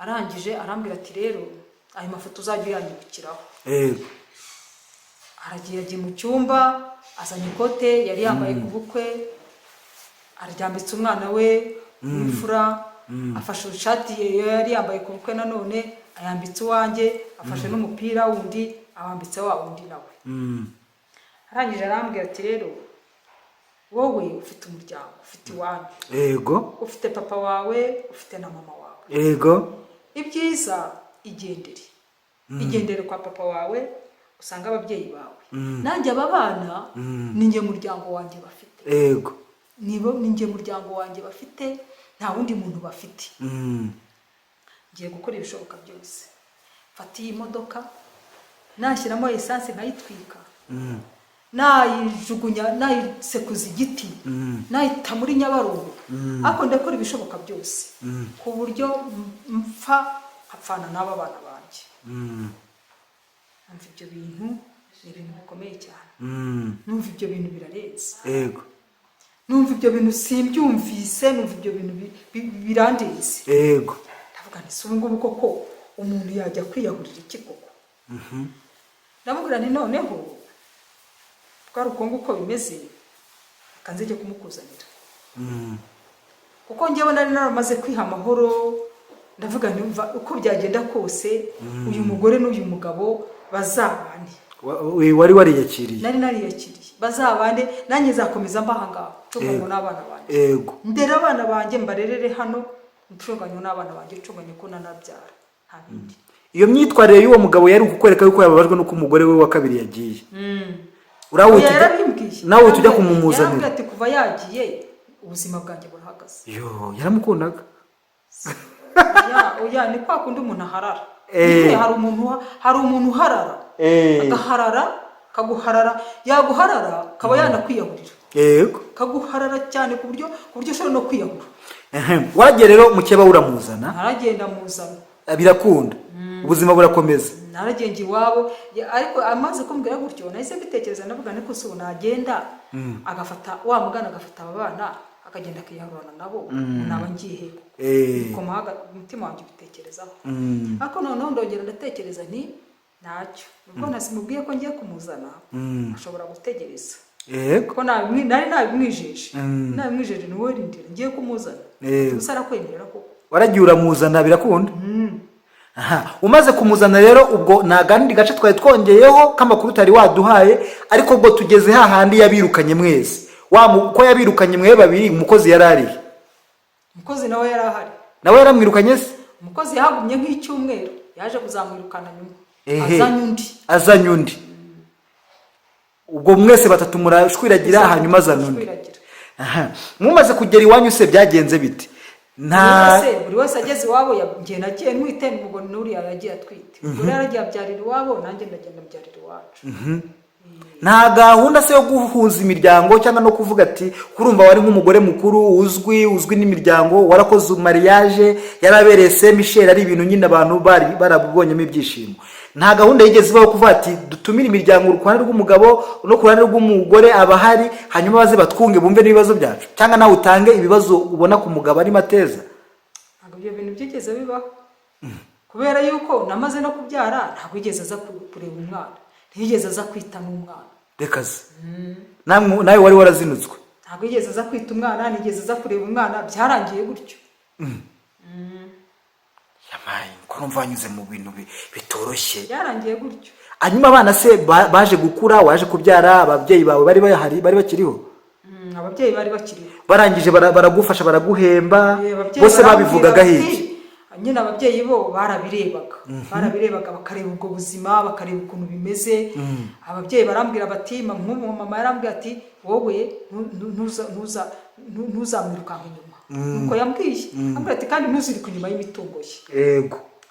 S1: Arangije arambwira ati rero ayo mafoto uzajya uyanyibukiraho. Aragiye, agiye mu cyumba, azanye ikote yari yambaye ku bukwe, aryambitse umwana we w'imfura, afashe ishati ye yari yambaye ku bukwe nanone ayambitse uwanjye, afashe n'umupira wundi awambitse wa wundi nawe. Arangije arambwira ati rero wowe ufite umuryango, ufite iwanyu, ufite papa wawe, ufite na mama wawe. Ibyiza igendere, igendere kwa papa wawe, usanga ababyeyi bawe. Nanjye aba bana ni njye muryango wanjye bafite. Nibo, ni njye muryango wanjye bafite, nta wundi muntu bafite. Ngiye gukora ibishoboka byose, mfata iyi modoka, nashyiramo esanse nkayitwika, nayijugunya, nayisekuza igiti, nayita muri Nyabarongo, ariko ndakora ibishoboka byose ku buryo mpfa nkapfana n'aba bana banjye. Numva ibyo bintu ni ibintu bikomeye cyane. Numva ibyo bintu birarenze. Numva ibyo bintu simbyumvise, numva ibyo bintu birandenze. Ndavuga nti si ubu ngubu koko umuntu yajya kwiyahurira iki koko? Ndamubwira nti noneho twari uko nguko bimeze, reka nze njye kumukuzanira, kuko njyewe nari naramaze kwiha amahoro. Ndavuga nti umva, uko byagenda kose uyu mugore n'uyu mugabo bazabane.
S2: Wari wariyakiriye?
S1: Nari nariyakiriye, bazabane, nanjye nzakomeza mba aha ngaha ncunganywe n'abana banjye, ndera abana banjye, mbarerere hano ncunganywe n'abana banjye, ncunganywe ko nanabyara, nta bindi.
S2: Iyo myitwarire y'uwo mugabo yari ukukwereka yuko yababajwe n'uko umugore we wa kabiri yagiye. Urawe
S1: Oya, yarabimbwiye.
S2: Nawe tujya kumumuzanira.
S1: Yarambwiye ati kuva yagiye ubuzima bwanjye burahagaze.
S2: Yo, yaramukundaga.
S1: Oya, oya, ni kwa kundi umuntu aharara. Nyine hari umuntu uharara, agaharara, kaguharara, yaguharara akaba yanakwiyahurira. Kaguharara cyane ku buryo ushobora no kwiyahura.
S2: Ehem. Waragiye rero, mukeba uramuzana?
S1: Naragenda muzana.
S2: Birakunda, ubuzima burakomeza.
S1: Naragenda iwabo, ariko amaze kumbwira gutyo nahise mbitekereza, ndavuga niko se ubu nagenda agafata wa mugana, agafata aba bana akagenda akiyahurana nabo, naba ngiye he? Bikoma umutima wanjye ubitekerezaho. Ariko noneho ndongera ndatekereza nti ntacyo, ubwo nasimubwiye ko ngiye kumuzana, ashobora gutegereza, kuko nari nabimwijeje. Nabimwijeje, ni wowe rindira, ngiye kumuzana. Gusa arakwemerera koko.
S2: Waragiye uramuzana, birakunda. Aha, umaze kumuzana rero, ubwo ni akandi gace twari twongeyeho k'amakuru utari waduhaye, ariko ubwo tugeze hahandi yabirukanye mwese. Ko yabirukanye mwe babiri, umukozi yari arihe?
S1: Umukozi nawe yari ahari.
S2: Nawe yaramwirukanye se?
S1: Umukozi yahagumye nk'icyumweru, yaje kuzamwirukana nyuma, azanye undi.
S2: Azanye undi. Ubwo mwese batatu murashwiragira, hanyuma azana undi.
S1: Shwiragira.
S2: Aha. Mumaze kugera iwanyu se byagenze bite? Nta
S1: Buri wese ageze iwabo, njye nagiye ntwite, ubwo n'uriya yagiye atwite. Ubwo rero yaragiye abyarira iwabo, nanjye ndagenda mbyarira iwacu.
S2: Nta gahunda se yo guhuza imiryango, cyangwa no kuvuga ati kurumva wari nk'umugore mukuru uzwi n'imiryango, warakoze mariage, yarabereye Saint Michel, ari ibintu nyine abantu bari barabibonyemo ibyishimo. Nta gahunda yigeze ibaho kuvuga ati dutumire imiryango, uruhande rw'umugabo no ku ruhande rw'umugore abahari, hanyuma baze batwunge, bumve n'ibibazo byacu, cyangwa nawe utange ibibazo ubona ku mugabo arimo ateza?
S1: Ntabwo ibyo bintu byigeze bibaho, kubera yuko namaze no kubyara, ntabwo yigeze aza kureba umwana, ntiyigeze aza kwita n'umwana.
S2: Reka ze! Nawe wari warazinutswe?
S1: Ntabwo yigeze aza kwita umwana, ntiyigeze aza kureba umwana, byarangiye gutyo.
S2: Yamaye ko numva wanyuze mu bintu bitoroshye.
S1: Byarangiye gutyo.
S2: Hanyuma abana se baje gukura, waje kubyara, ababyeyi bawe bari bahari, bari bakiriho?
S1: Ababyeyi bari bakiriho.
S2: Barangije baragufasha, baraguhemba?
S1: Ababyeyi
S2: Bose
S1: barambwira
S2: babivugaga
S1: bati-
S2: iki?
S1: Nyine ababyeyi bo barabirebaga, bakareba ubwo buzima, bakareba ukuntu bimeze. Ababyeyi barambwira bati, nk'ubu mama yarambwiye ati: "Wowe ntuzamwirukanka inyuma." Nuko yambwiye, ambwira ati: "Kandi ntuziruke inyuma y'imitungo ye."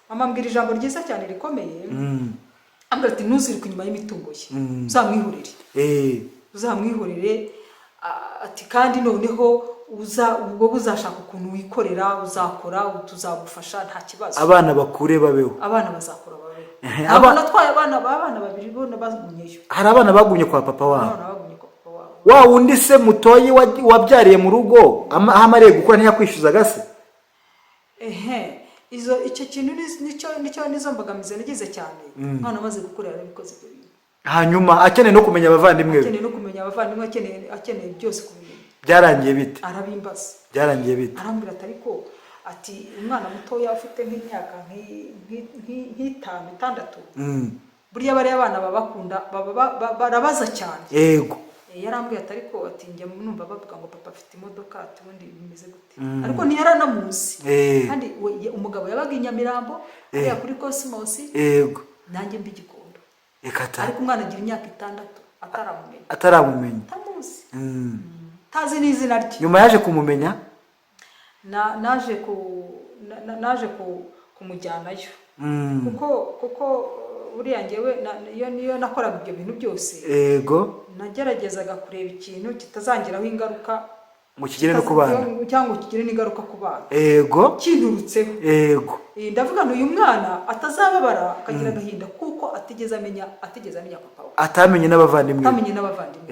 S1: Mama ambwira ijambo ryiza cyane rikomeye, ambwira ati: "Ntuziruke inyuma y'imitungo ye, uzamwihorere." Uzamwihorere, ati kandi noneho uza ubwo uzashaka ukuntu wikorera, uzakora, tuzagufasha, nta kibazo.
S2: Abana bakure babeho.
S1: Abana bazakura babeho.
S2: Ehe,
S1: Ntabwo natwaye abana babiri bo bagumyeyo.
S2: Hari abana bagumye kwa papa wabo?
S1: Abana bagumye kwa papa wabo.
S2: Wa wundi se mutoyi wabyariye mu rugo, aho amariye gukura ntiyakwishyuzaga se?
S1: Ehe, izo icyo kintu nicyo nizo mbogamizi nagize cyane. Umwana amaze gukura yarabikoze ibyo bintu.
S2: Hanyuma akeneye no kumenya abavandimwe be.
S1: Akeneye no kumenya abavandimwe, akeneye byose kubimenya.
S2: Byarangiye bite?
S1: Arabimbaza.
S2: Byarangiye bite?
S1: Arambwira ati ariko, ati umwana mutoya ufite nk'imyaka nk'itanu, 6, burya bariya abana baba bakunda, baba barabaza cyane. Yarambwiye ati ariko, ati njya numva bavuga ngo papa afite imodoka, ati ubundi bimeze gute? Ariko ntiyaranamuzi. Kandi umugabo yabaga i Nyamirambo hariya kuri Cosmos, nanjye mbi Gikondo.
S2: Reka ta!
S1: Ariko umwana agira imyaka 6 ataramumenya.
S2: Ataramumenya.
S1: Atamuzi, tazi n'izina rye.
S2: Nyuma yaje kumumenya?
S1: Na- naje ku na- na- naje kumujyanayo, kuko buriya njyewe iyo niyo nakoraga ibyo bintu byose, nageragezaga kureba ikintu kitazangiraho ingaruka,
S2: ngo kigere no ku bana.
S1: Cyangwa ngo kigire n'ingaruka ku bana kinturutseho. Ndavuga ngo uyu mwana atazababara, akagira agahinda kuko atigeze amenya papa we.
S2: Atamenye n'abavandimwe be.
S1: Atamenye n'abavandimwe.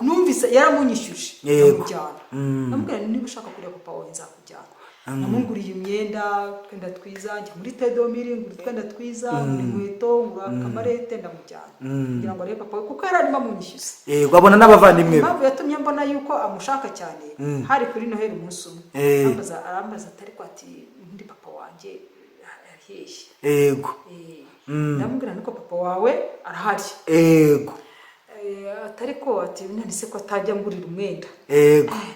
S1: Numvise yaramunyishyuje, ndamujyana. Ndamubwira nti: "Niba ushaka kureba papa wawe, nzakujyana." Namuguriye imyenda, utwenda twiza, njya muri tedomiri ngura utwenda twiza, ngura inkweto, ngura akamarete, ndamujyana kugira ngo arebe papa we, kuko yari arimo amunyishyuza.
S2: Yego, abona n'abavandimwe be.
S1: Impamvu yatumye mbona yuko amushaka cyane, hari kuri Noheli umunsi umwe, arambaza ati ariko, ati undi papa wanjye ari hehe? Ndamubwira niko papa wawe arahari. Atari ko, ati none se ko atajya ngurira umwenda?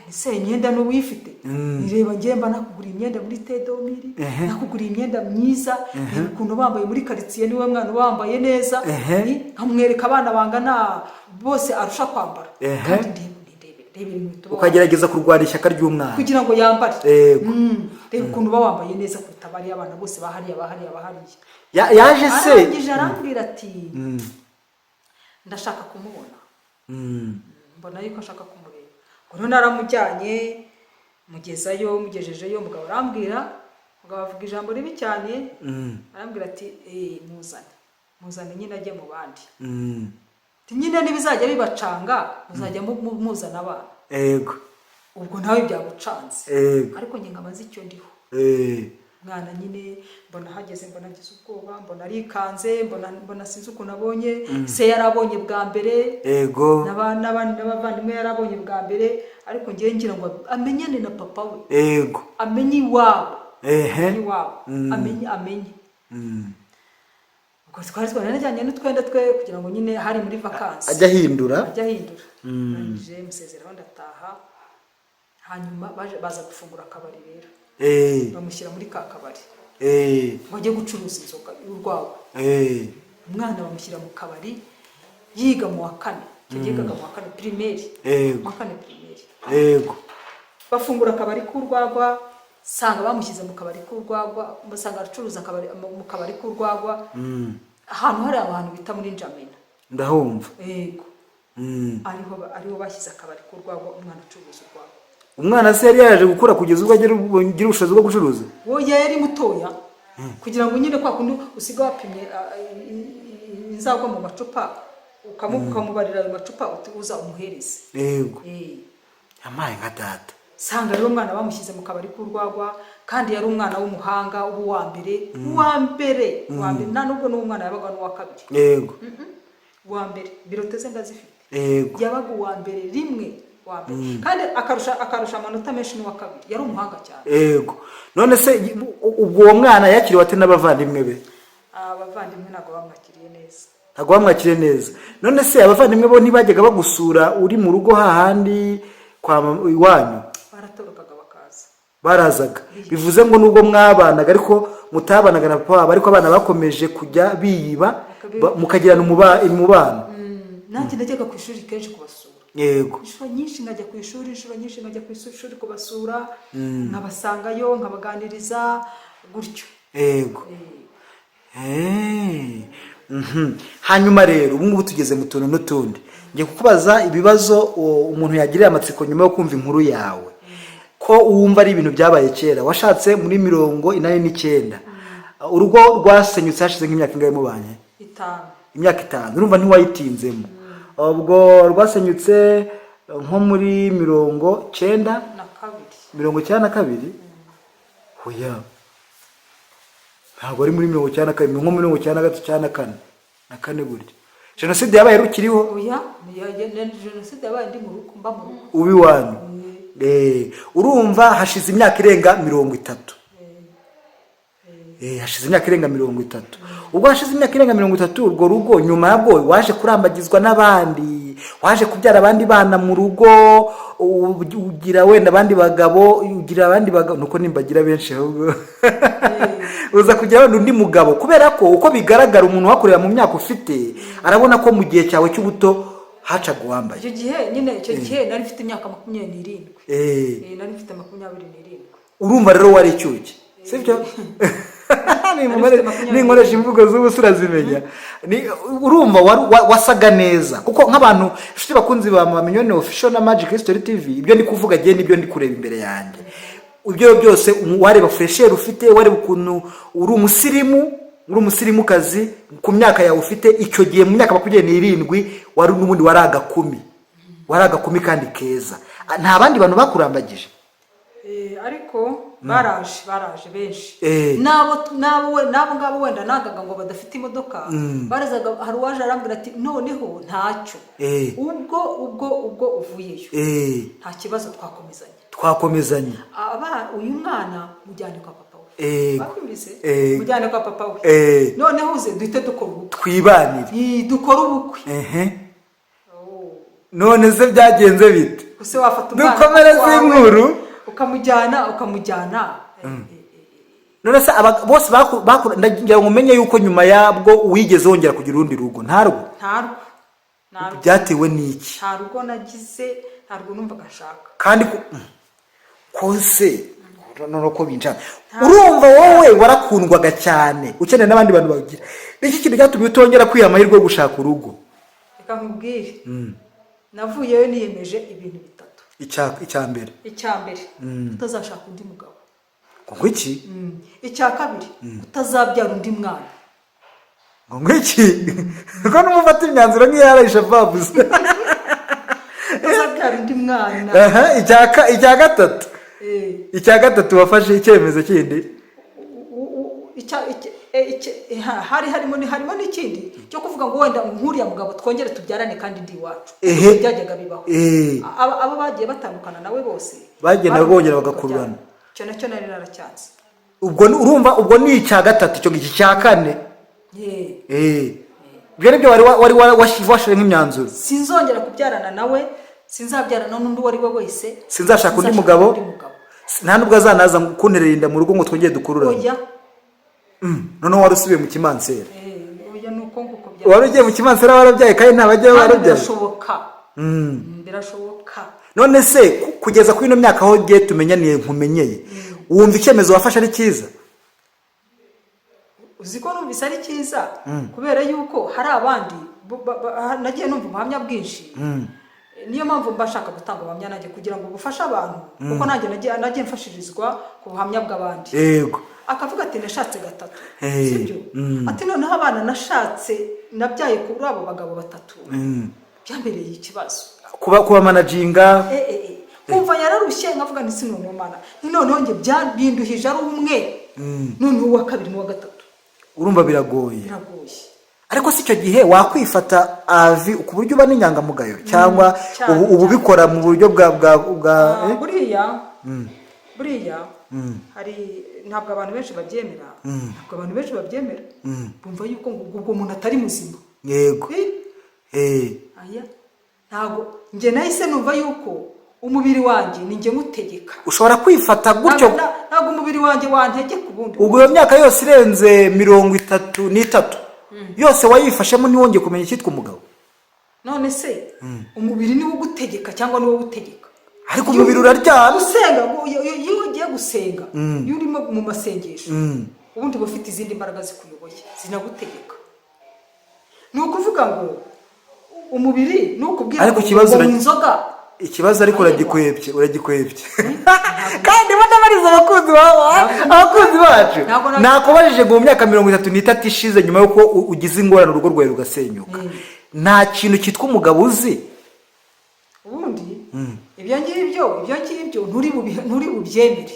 S1: Ese imyenda n'ubu uyifite? Nireba ngiye mba nakuguriye imyenda muri tedomiri, nakuguriye imyenda myiza, reba ukuntu bambaye muri karitsiye, niwe mwana wambaye neza. Nkamwereka abana bangana bose arusha kwambara. Kandi ndebe reba inkweto uba
S2: Ukagerageza kurwanya ishyaka ry'umwana.
S1: Kugira ngo yambare. Reba ukuntu uba wambaye neza kuruta bariya abana bose bahariya, bahariya, bahariya.
S2: Yaje se?
S1: Arangije arambwira ati: "Ndashaka kumubona." Mbona yuko ashaka kumureba. Ngo none naramujyanye, mugezayo, mugejejeyo, umugabo arambwira, umugabo avuga ijambo ribi cyane. Arambwira ati: "Muzane, muzane nyine ajye mu bandi." Ati: "Nyine nibizajya bibacanga, muzajya muzana abana." Ubwo nawe byagucanze. Ariko njye nkaba nzi icyo ndiho. Mwana nyine mbona ahageze, mbona agize ubwoba, mbona arikanze, mbona sinzi ukuntu abonye se, yarabonye bwa mbere. N'abavandimwe yarabonye bwa mbere, ariko ngewe ngira ngo amenyane na papa we, amenye iwabo, amenye iwabo, amenye. Ubwo twari twaranajyanye n'utwenda twe kugira ngo nyine hari muri vakansi
S2: Ajya ahindura.
S1: Ajya ahindura. Ndangije musezeraho, ndataha. Hanyuma baza gufungura akabari rero, bamushyira muri ka kabari ngo ajye gucuruza inzoga y'urwagwa. Umwana bamushyira mu kabari yiga mu wa kane, icyo gihe yigaga mu wa kane primaire. Mu wa kane primaire. Bafungura akabari k'urwagwa. Sanga bamushyize mu kabari k'urwagwa, musanga acuruza akabari mu kabari k'urwagwa, ahantu hari abantu bita muri Njamena.
S2: Ndahumva.
S1: Yego. Ariho bashyize akabari k'urwagwa, umwana acuruza urwagwa.
S2: Umwana se yari yaje gukura kugeza ubwo agira ubushobozi bwo gucuruza?
S1: Wowe, yari mutoya, kugira ngo nyine kwa kundi usiga wapimye inzagwa mu macupa, ukamubarira ayo macupa, uti uza umuhereze.
S2: Yego. Yampaye nka data.
S1: Sanga rero umwana bamushyize mu kabari k'urwagwa, kandi yari umwana w'umuhanga, uba uwa mbere, uwa mbere, uwa mbere. Nta nubwo n'uwo mwana yabaga n'uwa kabiri. Uwa mbere, birote ze ndazifite. Yabaga uwa mbere, rimwe uwa mbere, kandi akarusha amanota menshi n'uwa kabiri. Yari umuhanga cyane.
S2: Yego. None se ubwo uwo mwana yakiriwe ate n'abavandimwe be?
S1: Abavandimwe ntabwo bamwakiriye neza.
S2: Ntabwo bamwakiriye neza. None se abavandimwe bo ntibajyaga bagusura uri mu rugo hahandi kwa iwanyu?
S1: Baratorokaga bakaza.
S2: Barazaga. Bivuze ngo nubwo mwabanaga ariko mutabanaga na papa wabo, ariko abana bakomeje kujya biyiba, mukagirana umubano.
S1: Nanjye najyaga ku ishuri kenshi kubasura. Inshuro nyinshi nkajya ku ishuri, inshuro nyinshi nkajya ku ishuri kubasura, nkabasangayo, nkabaganiriza gutyo.
S2: Hanyuma rero ubu ngubu tugeze mu tuntu n'utundi. Ngiye kukubaza ibibazo umuntu yagirira amatsiko nyuma yo kumva inkuru yawe, ko wumva ari ibintu byabaye kera. Washatse muri 89, urugo rwasenyutse hashize nk'imyaka ingahe mubanye?
S1: 5.
S2: Imyaka 5. Urumva ntiwayitinzemo. Ubwo rwasenyutse nko muri 90
S1: Na kabiri.
S2: 92? Oya, ntabwo ari muri 92, nko muri 93 cyangwa na kane, na kane gutyo. Jenoside yabaye rukiriho?
S1: Oya, jenoside yabaye ndi mu rugo, mba mu rugo.
S2: Uba iwanyu. Urumva hashize imyaka irenga 30. Hashize imyaka irenga 30. Ubwo hashize imyaka irenga 30, urwo rugo nyuma yabwo waje kurambagizwa n'abandi, waje kubyara abandi bana mu rugo, ugira wenda abandi bagabo, ugira abandi bagabo, nuko nimbagira benshi ahubwo uza kugira wenda undi mugabo, kubera ko uko bigaragara umuntu wakorera mu myaka ufite arabona ko mu gihe cyawe cy'ubuto hacaga uwambaye.
S1: Icyo gihe nyine, icyo gihe nari mfite imyaka 27. Nari mfite 27.
S2: Urumva rero wari icyuki, sibyo? Ninkoresha imvugo z'ubu urazimenya. Urumva wasaga neza, kuko nk'abantu inshuti bakunzi ba Mama Mignone Official na Magic History TV, ibyo ndi kuvuga agiye nibyo ndi kureba imbere yanjye. Ibyo byose wareba fraîcheur ufite, wareba ukuntu uri umusirimu, uri umusirimukazi ku myaka yawe ufite icyo gihe. Mu myaka 27 wari n'ubundi wari agakumi, wari agakumi kandi keza. Nta bandi bantu bakurambagije?
S1: Ariko baraje benshi. N'abo ngabo wenda nangaga ngo badafite imodoka, barazaga. Hari uwaje arambwira ati: "Noneho ntacyo, ubwo uvuyeyo, nta kibazo, twakomezanya."
S2: Twakomezanya.
S1: Aba uyu mwana mujyane kwa papa we. Bakumvise? Mujyane kwa papa we. Noneho uze duhite dukora ubukwe.
S2: Twibanire.
S1: Dukore ubukwe.
S2: None se byagenze bite?
S1: Gusa wafata umwana
S2: Dukomereze
S1: wawe,
S2: inkuru.
S1: ukamujyana.
S2: None se bose ndagira ngo umenye yuko nyuma yabwo wigeze wongera kugira urundi rugo? Ntarwo?
S1: Ntarwo, ntarwo.
S2: Byatewe n'iki?
S1: Nta rugo nagize, ntarwo numvaga nshaka.
S2: Kandi kose noneho ko binjana, urumva wowe warakundwaga cyane, ukeneye n'abandi bantu bagira. Iki kintu cyatumye utongera kwiha amahirwe yo gushaka urugo?
S1: Reka nkubwire, navuyeyo niyemeje ibintu bitatu.
S2: Icya mbere?
S1: Icya mbere, kutazashaka undi mugabo.
S2: Ngo iki?
S1: Icya kabiri, kutazabyara undi mwana.
S2: Ngo iki? Ko n'umufata imyanzuro nk'iyarayisha babuze.
S1: Kutazabyara undi mwana.
S2: Aha, icya gatatu? Icya gatatu wafashe icyemezo kindi?
S1: Hari harimo n'ikindi cyo kuvuga ngo wenda nk'uriya mugabo twongere tubyarane kandi ndi iwacu. Byajyaga bibaho. Abo bagiye batandukana nawe bose
S2: Bagenda
S1: bari
S2: bongera
S1: bakabyara.
S2: bagakururana.
S1: Icyo nacyo nari naracyanze.
S2: Ubwo urumva ubwo ni icya gatatu, icyo ngicyo. Icya kane? Ibyo nibyo wari washyize nk'imyanzuro.
S1: Sinzongera kubyarana nawe, sinzabyarana n'undi uwo ari we wese.
S2: Sinzashaka undi
S1: Sinzashaka
S2: mugabo.
S1: undi mugabo.
S2: Nta nubwo azanaza kunterera inda mu rugo ngo twongere dukururane.
S1: Oya.
S2: Noneho wari usubiye mu kimansera.
S1: Oya, ni uko nguko.
S2: Wari ugiye mu kimansera warabyaye, kandi nta bajyayo
S1: Kandi
S2: warabyaye.
S1: Birashoboka. Birashoboka.
S2: None se kugeza kuri ino myaka aho ugiye tumenyaniye nkumenyeye. Wumva icyemezo wafashe ari cyiza?
S1: Uzi ko numvise ari cyiza, kubera yuko hari abandi nagiye numva ubuhamya bwinshi. Niyo mpamvu mba nshaka gutanga ubuhamya nanjye, kugira ngo bufashe abantu, kuko nanjye nagiye mfashirizwa ku buhamya bw'abandi. Akavuga ati: "Nashatse gatatu." Sibyo? Ati: "Noneho abana nashatse, nabyaye kuri abo bagabo batatu, byambereye ikibazo."
S2: Kuba managinga.
S1: Kumva yararushye, nkavuga nti: "Sinone mana, ni noneho njye binduhije ari umwe, noneho uwa kabiri n'uwa gatatu."
S2: Urumva biragoye.
S1: Biragoye.
S2: Ariko si icyo gihe wakwifata avi ku buryo uba n'inyangamugayo, cyangwa
S1: Cyane,
S2: ubu
S1: cyane.
S2: ubikora mu buryo bwa
S1: Ah, buriya hari, ntabwo abantu benshi babyemera, ntabwo abantu benshi babyemera, bumva yuko ngo ubwo muntu atari muzima. Aya, ntabwo njye nahise numva yuko umubiri wanjye ni njye nywutegeka.
S2: Ushobora kwifata gutyo?
S1: Ntabwo umubiri wanjye wantegeka ubundi.
S2: Ubwo iyo myaka yose irenze 33 yose wayifashemo, ntiwongeye kumenya icyitwa umugabo?
S1: None se umubiri niwo ugutegeka cyangwa niwo utegeka?
S2: Ariko umubiri uraryana.
S1: Gusenga, iyo ugiye gusenga, iyo urimo mu masengesho, ubundi uba ufite izindi mbaraga zikuyoboye, zinagutegeka. Ni ukuvuga ngo umubiri ni ukubwira
S2: Ariko
S1: ngo
S2: ikibazo
S1: ngo inzoga.
S2: Ikibazo ariko uragikwebye, kandi banabariza abakunzi bawe, abakunzi bacu.
S1: Ntabwo
S2: Nakubajije ngo mu myaka 33 ishize, nyuma y'uko ugize ingorane, urugo rwawe rugasenyuka, nta kintu cyitwa umugabo uzi?
S1: Ubundi ibyo ngibyo nturi bubyemere.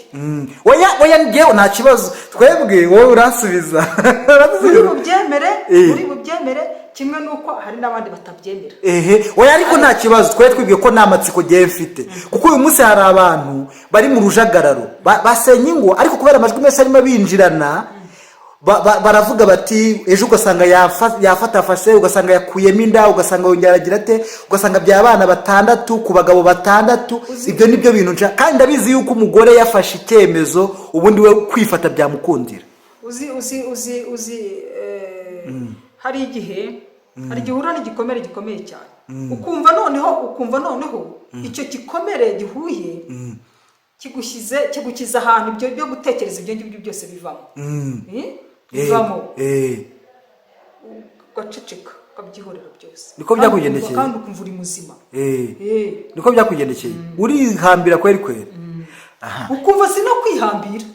S2: Oya, oya, njyewe nta kibazo, twebwe wowe uransubiza.
S1: Nturi
S2: Uransubiza.
S1: bubyemere. Nturi bubyemere, kimwe n'uko hari n'abandi batabyemera.
S2: Ehe, oya, ariko nta kibazo, twari twibwiye ko nta matsiko ngewe mfite, kuko uyu munsi hari abantu bari mu rujagararo, basenya ingo, ariko kubera amajwi menshi arimo abinjirana, baravuga bati ejo ugasanga yafatafashe, ugasanga yakuyemo inda, ugasanga yongera aragira ate, ugasanga bya abana batandatu ku bagabo batandatu. Ibyo ni byo bintu nshaka, kandi ndabizi yuko umugore yafashe icyemezo, ubundi we kwifata byamukundira.
S1: Uzi, hari igihe uhura n'igikomere gikomeye cyane, ukumva noneho icyo gikomere gihuye kigushyize, kigukiza ahantu ibyo byo gutekereza ibyo ngibyo byose bivamo. Eh? Bivamo. Ugaceceka, ukabyihorera byose.
S2: Niko byakugendekeye?
S1: Kandi ukumva uri muzima.
S2: Niko byakugendekeye, urihambira kweri kweri? Aha.
S1: Ukumva si no kwihambira.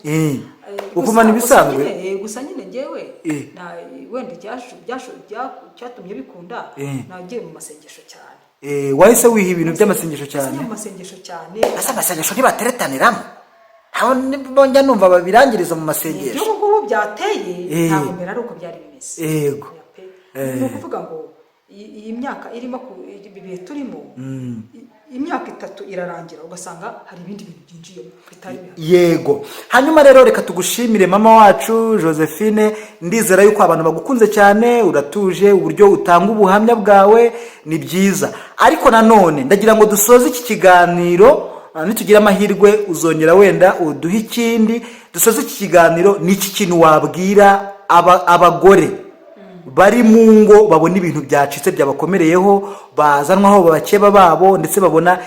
S2: Ukumva ni ibisanzwe.
S1: Gusa nyine njyewe wenda icyatumye bikunda, nagiye mu masengesho cyane.
S2: Wahise wiha ibintu by'amasengesho cyane?
S1: Nagiye mu masengesho cyane.
S2: Ese amasengesho ntibateretaniramo? Ntaho njya numva babirangiriza mu masengesho.
S1: Ibyo ngubu byateye, ntabwo mbere ari uko byari bimeze. Oya pe. Ni ukuvuga ngo iyi myaka irimo ibi bihe turimo, imyaka 3 irarangira, ugasanga hari ibindi bintu byinjiyemo bitari bihari.
S2: Yego. Hanyuma rero reka tugushimire, mama wacu Josephine. Ndizera yuko abantu bagukunze cyane, uratuje, uburyo utanga ubuhamya bwawe ni byiza. Ariko nanone ndagira ngo dusoze iki kiganiro, nitugira amahirwe uzongera wenda uduhe ikindi. Dusoze iki kiganiro n'iki kintu wabwira abagore bari mu ngo, babona ibintu byacitse, byabakomereyeho, bazanwaho babakeba babo, ndetse babona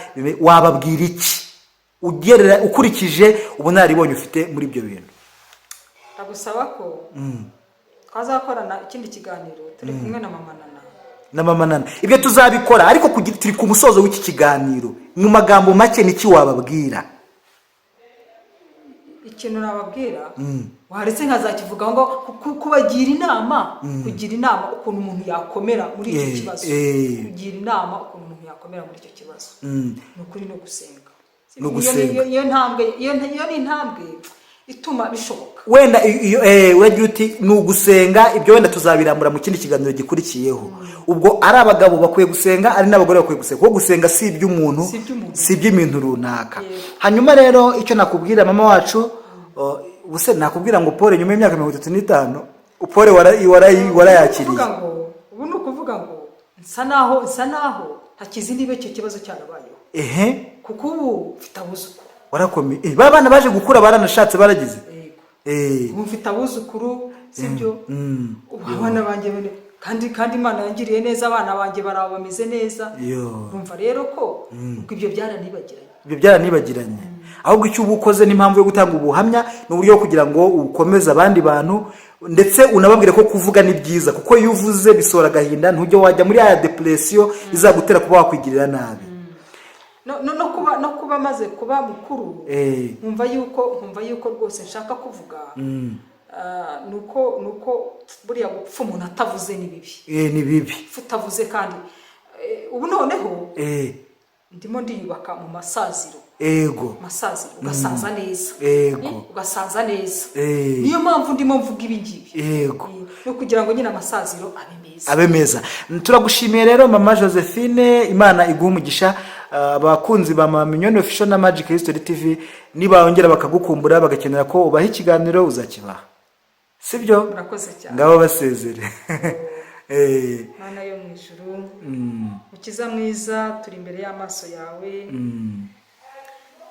S2: wababwira iki ugerera ukurikije ubunararibonye ufite muri ibyo bintu?
S1: Ndagusaba ko twazakorana ikindi kiganiro turi kumwe na mama Nana.
S2: Na mama Nana, ibyo tuzabikora, ariko turi ku musozo w'iki kiganiro. Mu magambo make, niki wababwira?
S1: Ikintu nababwira, waretse nkazakivuga ngo kubagira inama, kugira inama ukuntu umuntu yakomera muri icyo kibazo. Kugira inama ukuntu umuntu yakomera muri icyo kibazo, ni ukuri no gusenga.
S2: No gusenga.
S1: Iyo ntambwe, iyo ni intambwe ituma bishoboka.
S2: Wenda iyo uragira uti ni ugusenga, ibyo wenda tuzabirambura mu kindi kiganiro gikurikiyeho. Ubwo ari abagabo bakwiye gusenga, ari n'abagore bakwiye gusenga, kuko gusenga si iby'umuntu,
S1: Si iby'umuntu.
S2: si iby'ibintu runaka.
S1: Yego.
S2: Hanyuma rero icyo nakubwira, mama wacu, ubuse nakubwira ngo pole, nyuma y'imyaka 35, pole, warayakiriye.
S1: Ukuvuga ngo ubu ni ukuvuga ngo nsa naho ntakizi niba icyo kibazo cyarabayeho, kuko ubu mfite abuzukuru.
S2: Warakomeye. Ba bana baje gukura, baranashatse, baragize.
S1: Yego. Ubu mfite abuzukuru, sibyo? Ubu abana banjye kandi Imana yangiriye neza, abana banjye baraho bameze neza.
S2: Yo.
S1: Urumva rero ko ubwo ibyo byaranibagiranye.
S2: Ibyo byaranibagiranye. Ahubwo icyo uba ukoze n'impamvu yo gutanga ubuhamya ni uburyo bwo kugira ngo ukomeze abandi bantu, ndetse unababwire ko kuvuga ni byiza, kuko iyo uvuze bisohora agahinda, ntujya wajya muri ya depression izagutera kuba wakwigirira nabi.
S1: No kuba maze kuba mukuru, nkumva yuko rwose nshaka kuvuga. Nuko buriya gupfa umuntu atavuze ni bibi.
S2: Ni bibi.
S1: Gupfa utavuze kandi ubu noneho ndimo ndiyubaka mu masaziro. Masaziro, ugasaza neza. Ugasaza neza. Niyo mpamvu ndimo mvuga ibi ngibi. Ni ukugira ngo nyine amasaziro abe meza.
S2: Abe meza. Turagushimiye rero, Mama Josephine, Imana iguha umugisha. Abakunzi ba Mama Mignone Official na Magic History TV nibongera bakagukumbura, bagakenera ko ubaha ikiganiro, uzakibaha, sibyo?
S1: Murakoze cyane.
S2: Ngabo basezere.
S1: Mana yo mu ijuru, Mukiza mwiza, turi imbere y'amaso yawe.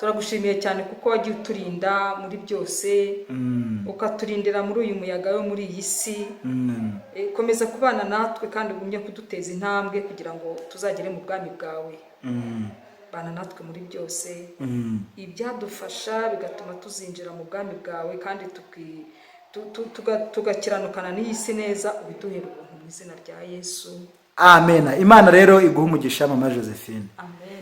S1: Turagushimiye cyane kuko wagiye uturinda muri byose, ukaturindira muri uyu muyaga wo muri iyi si. Komeza kubana natwe kandi ugumye kuduteza intambwe kugira ngo tuzagere mu bwami bwawe. Bana natwe muri byose, ibyadufasha bigatuma tuzinjira mu bwami bwawe kandi tugakiranukana n'iyi si neza, ubiduhere ubuntu mu izina rya Yesu.
S2: Amen. Imana rero iguha umugisha, Mama Josephine.
S1: Amen.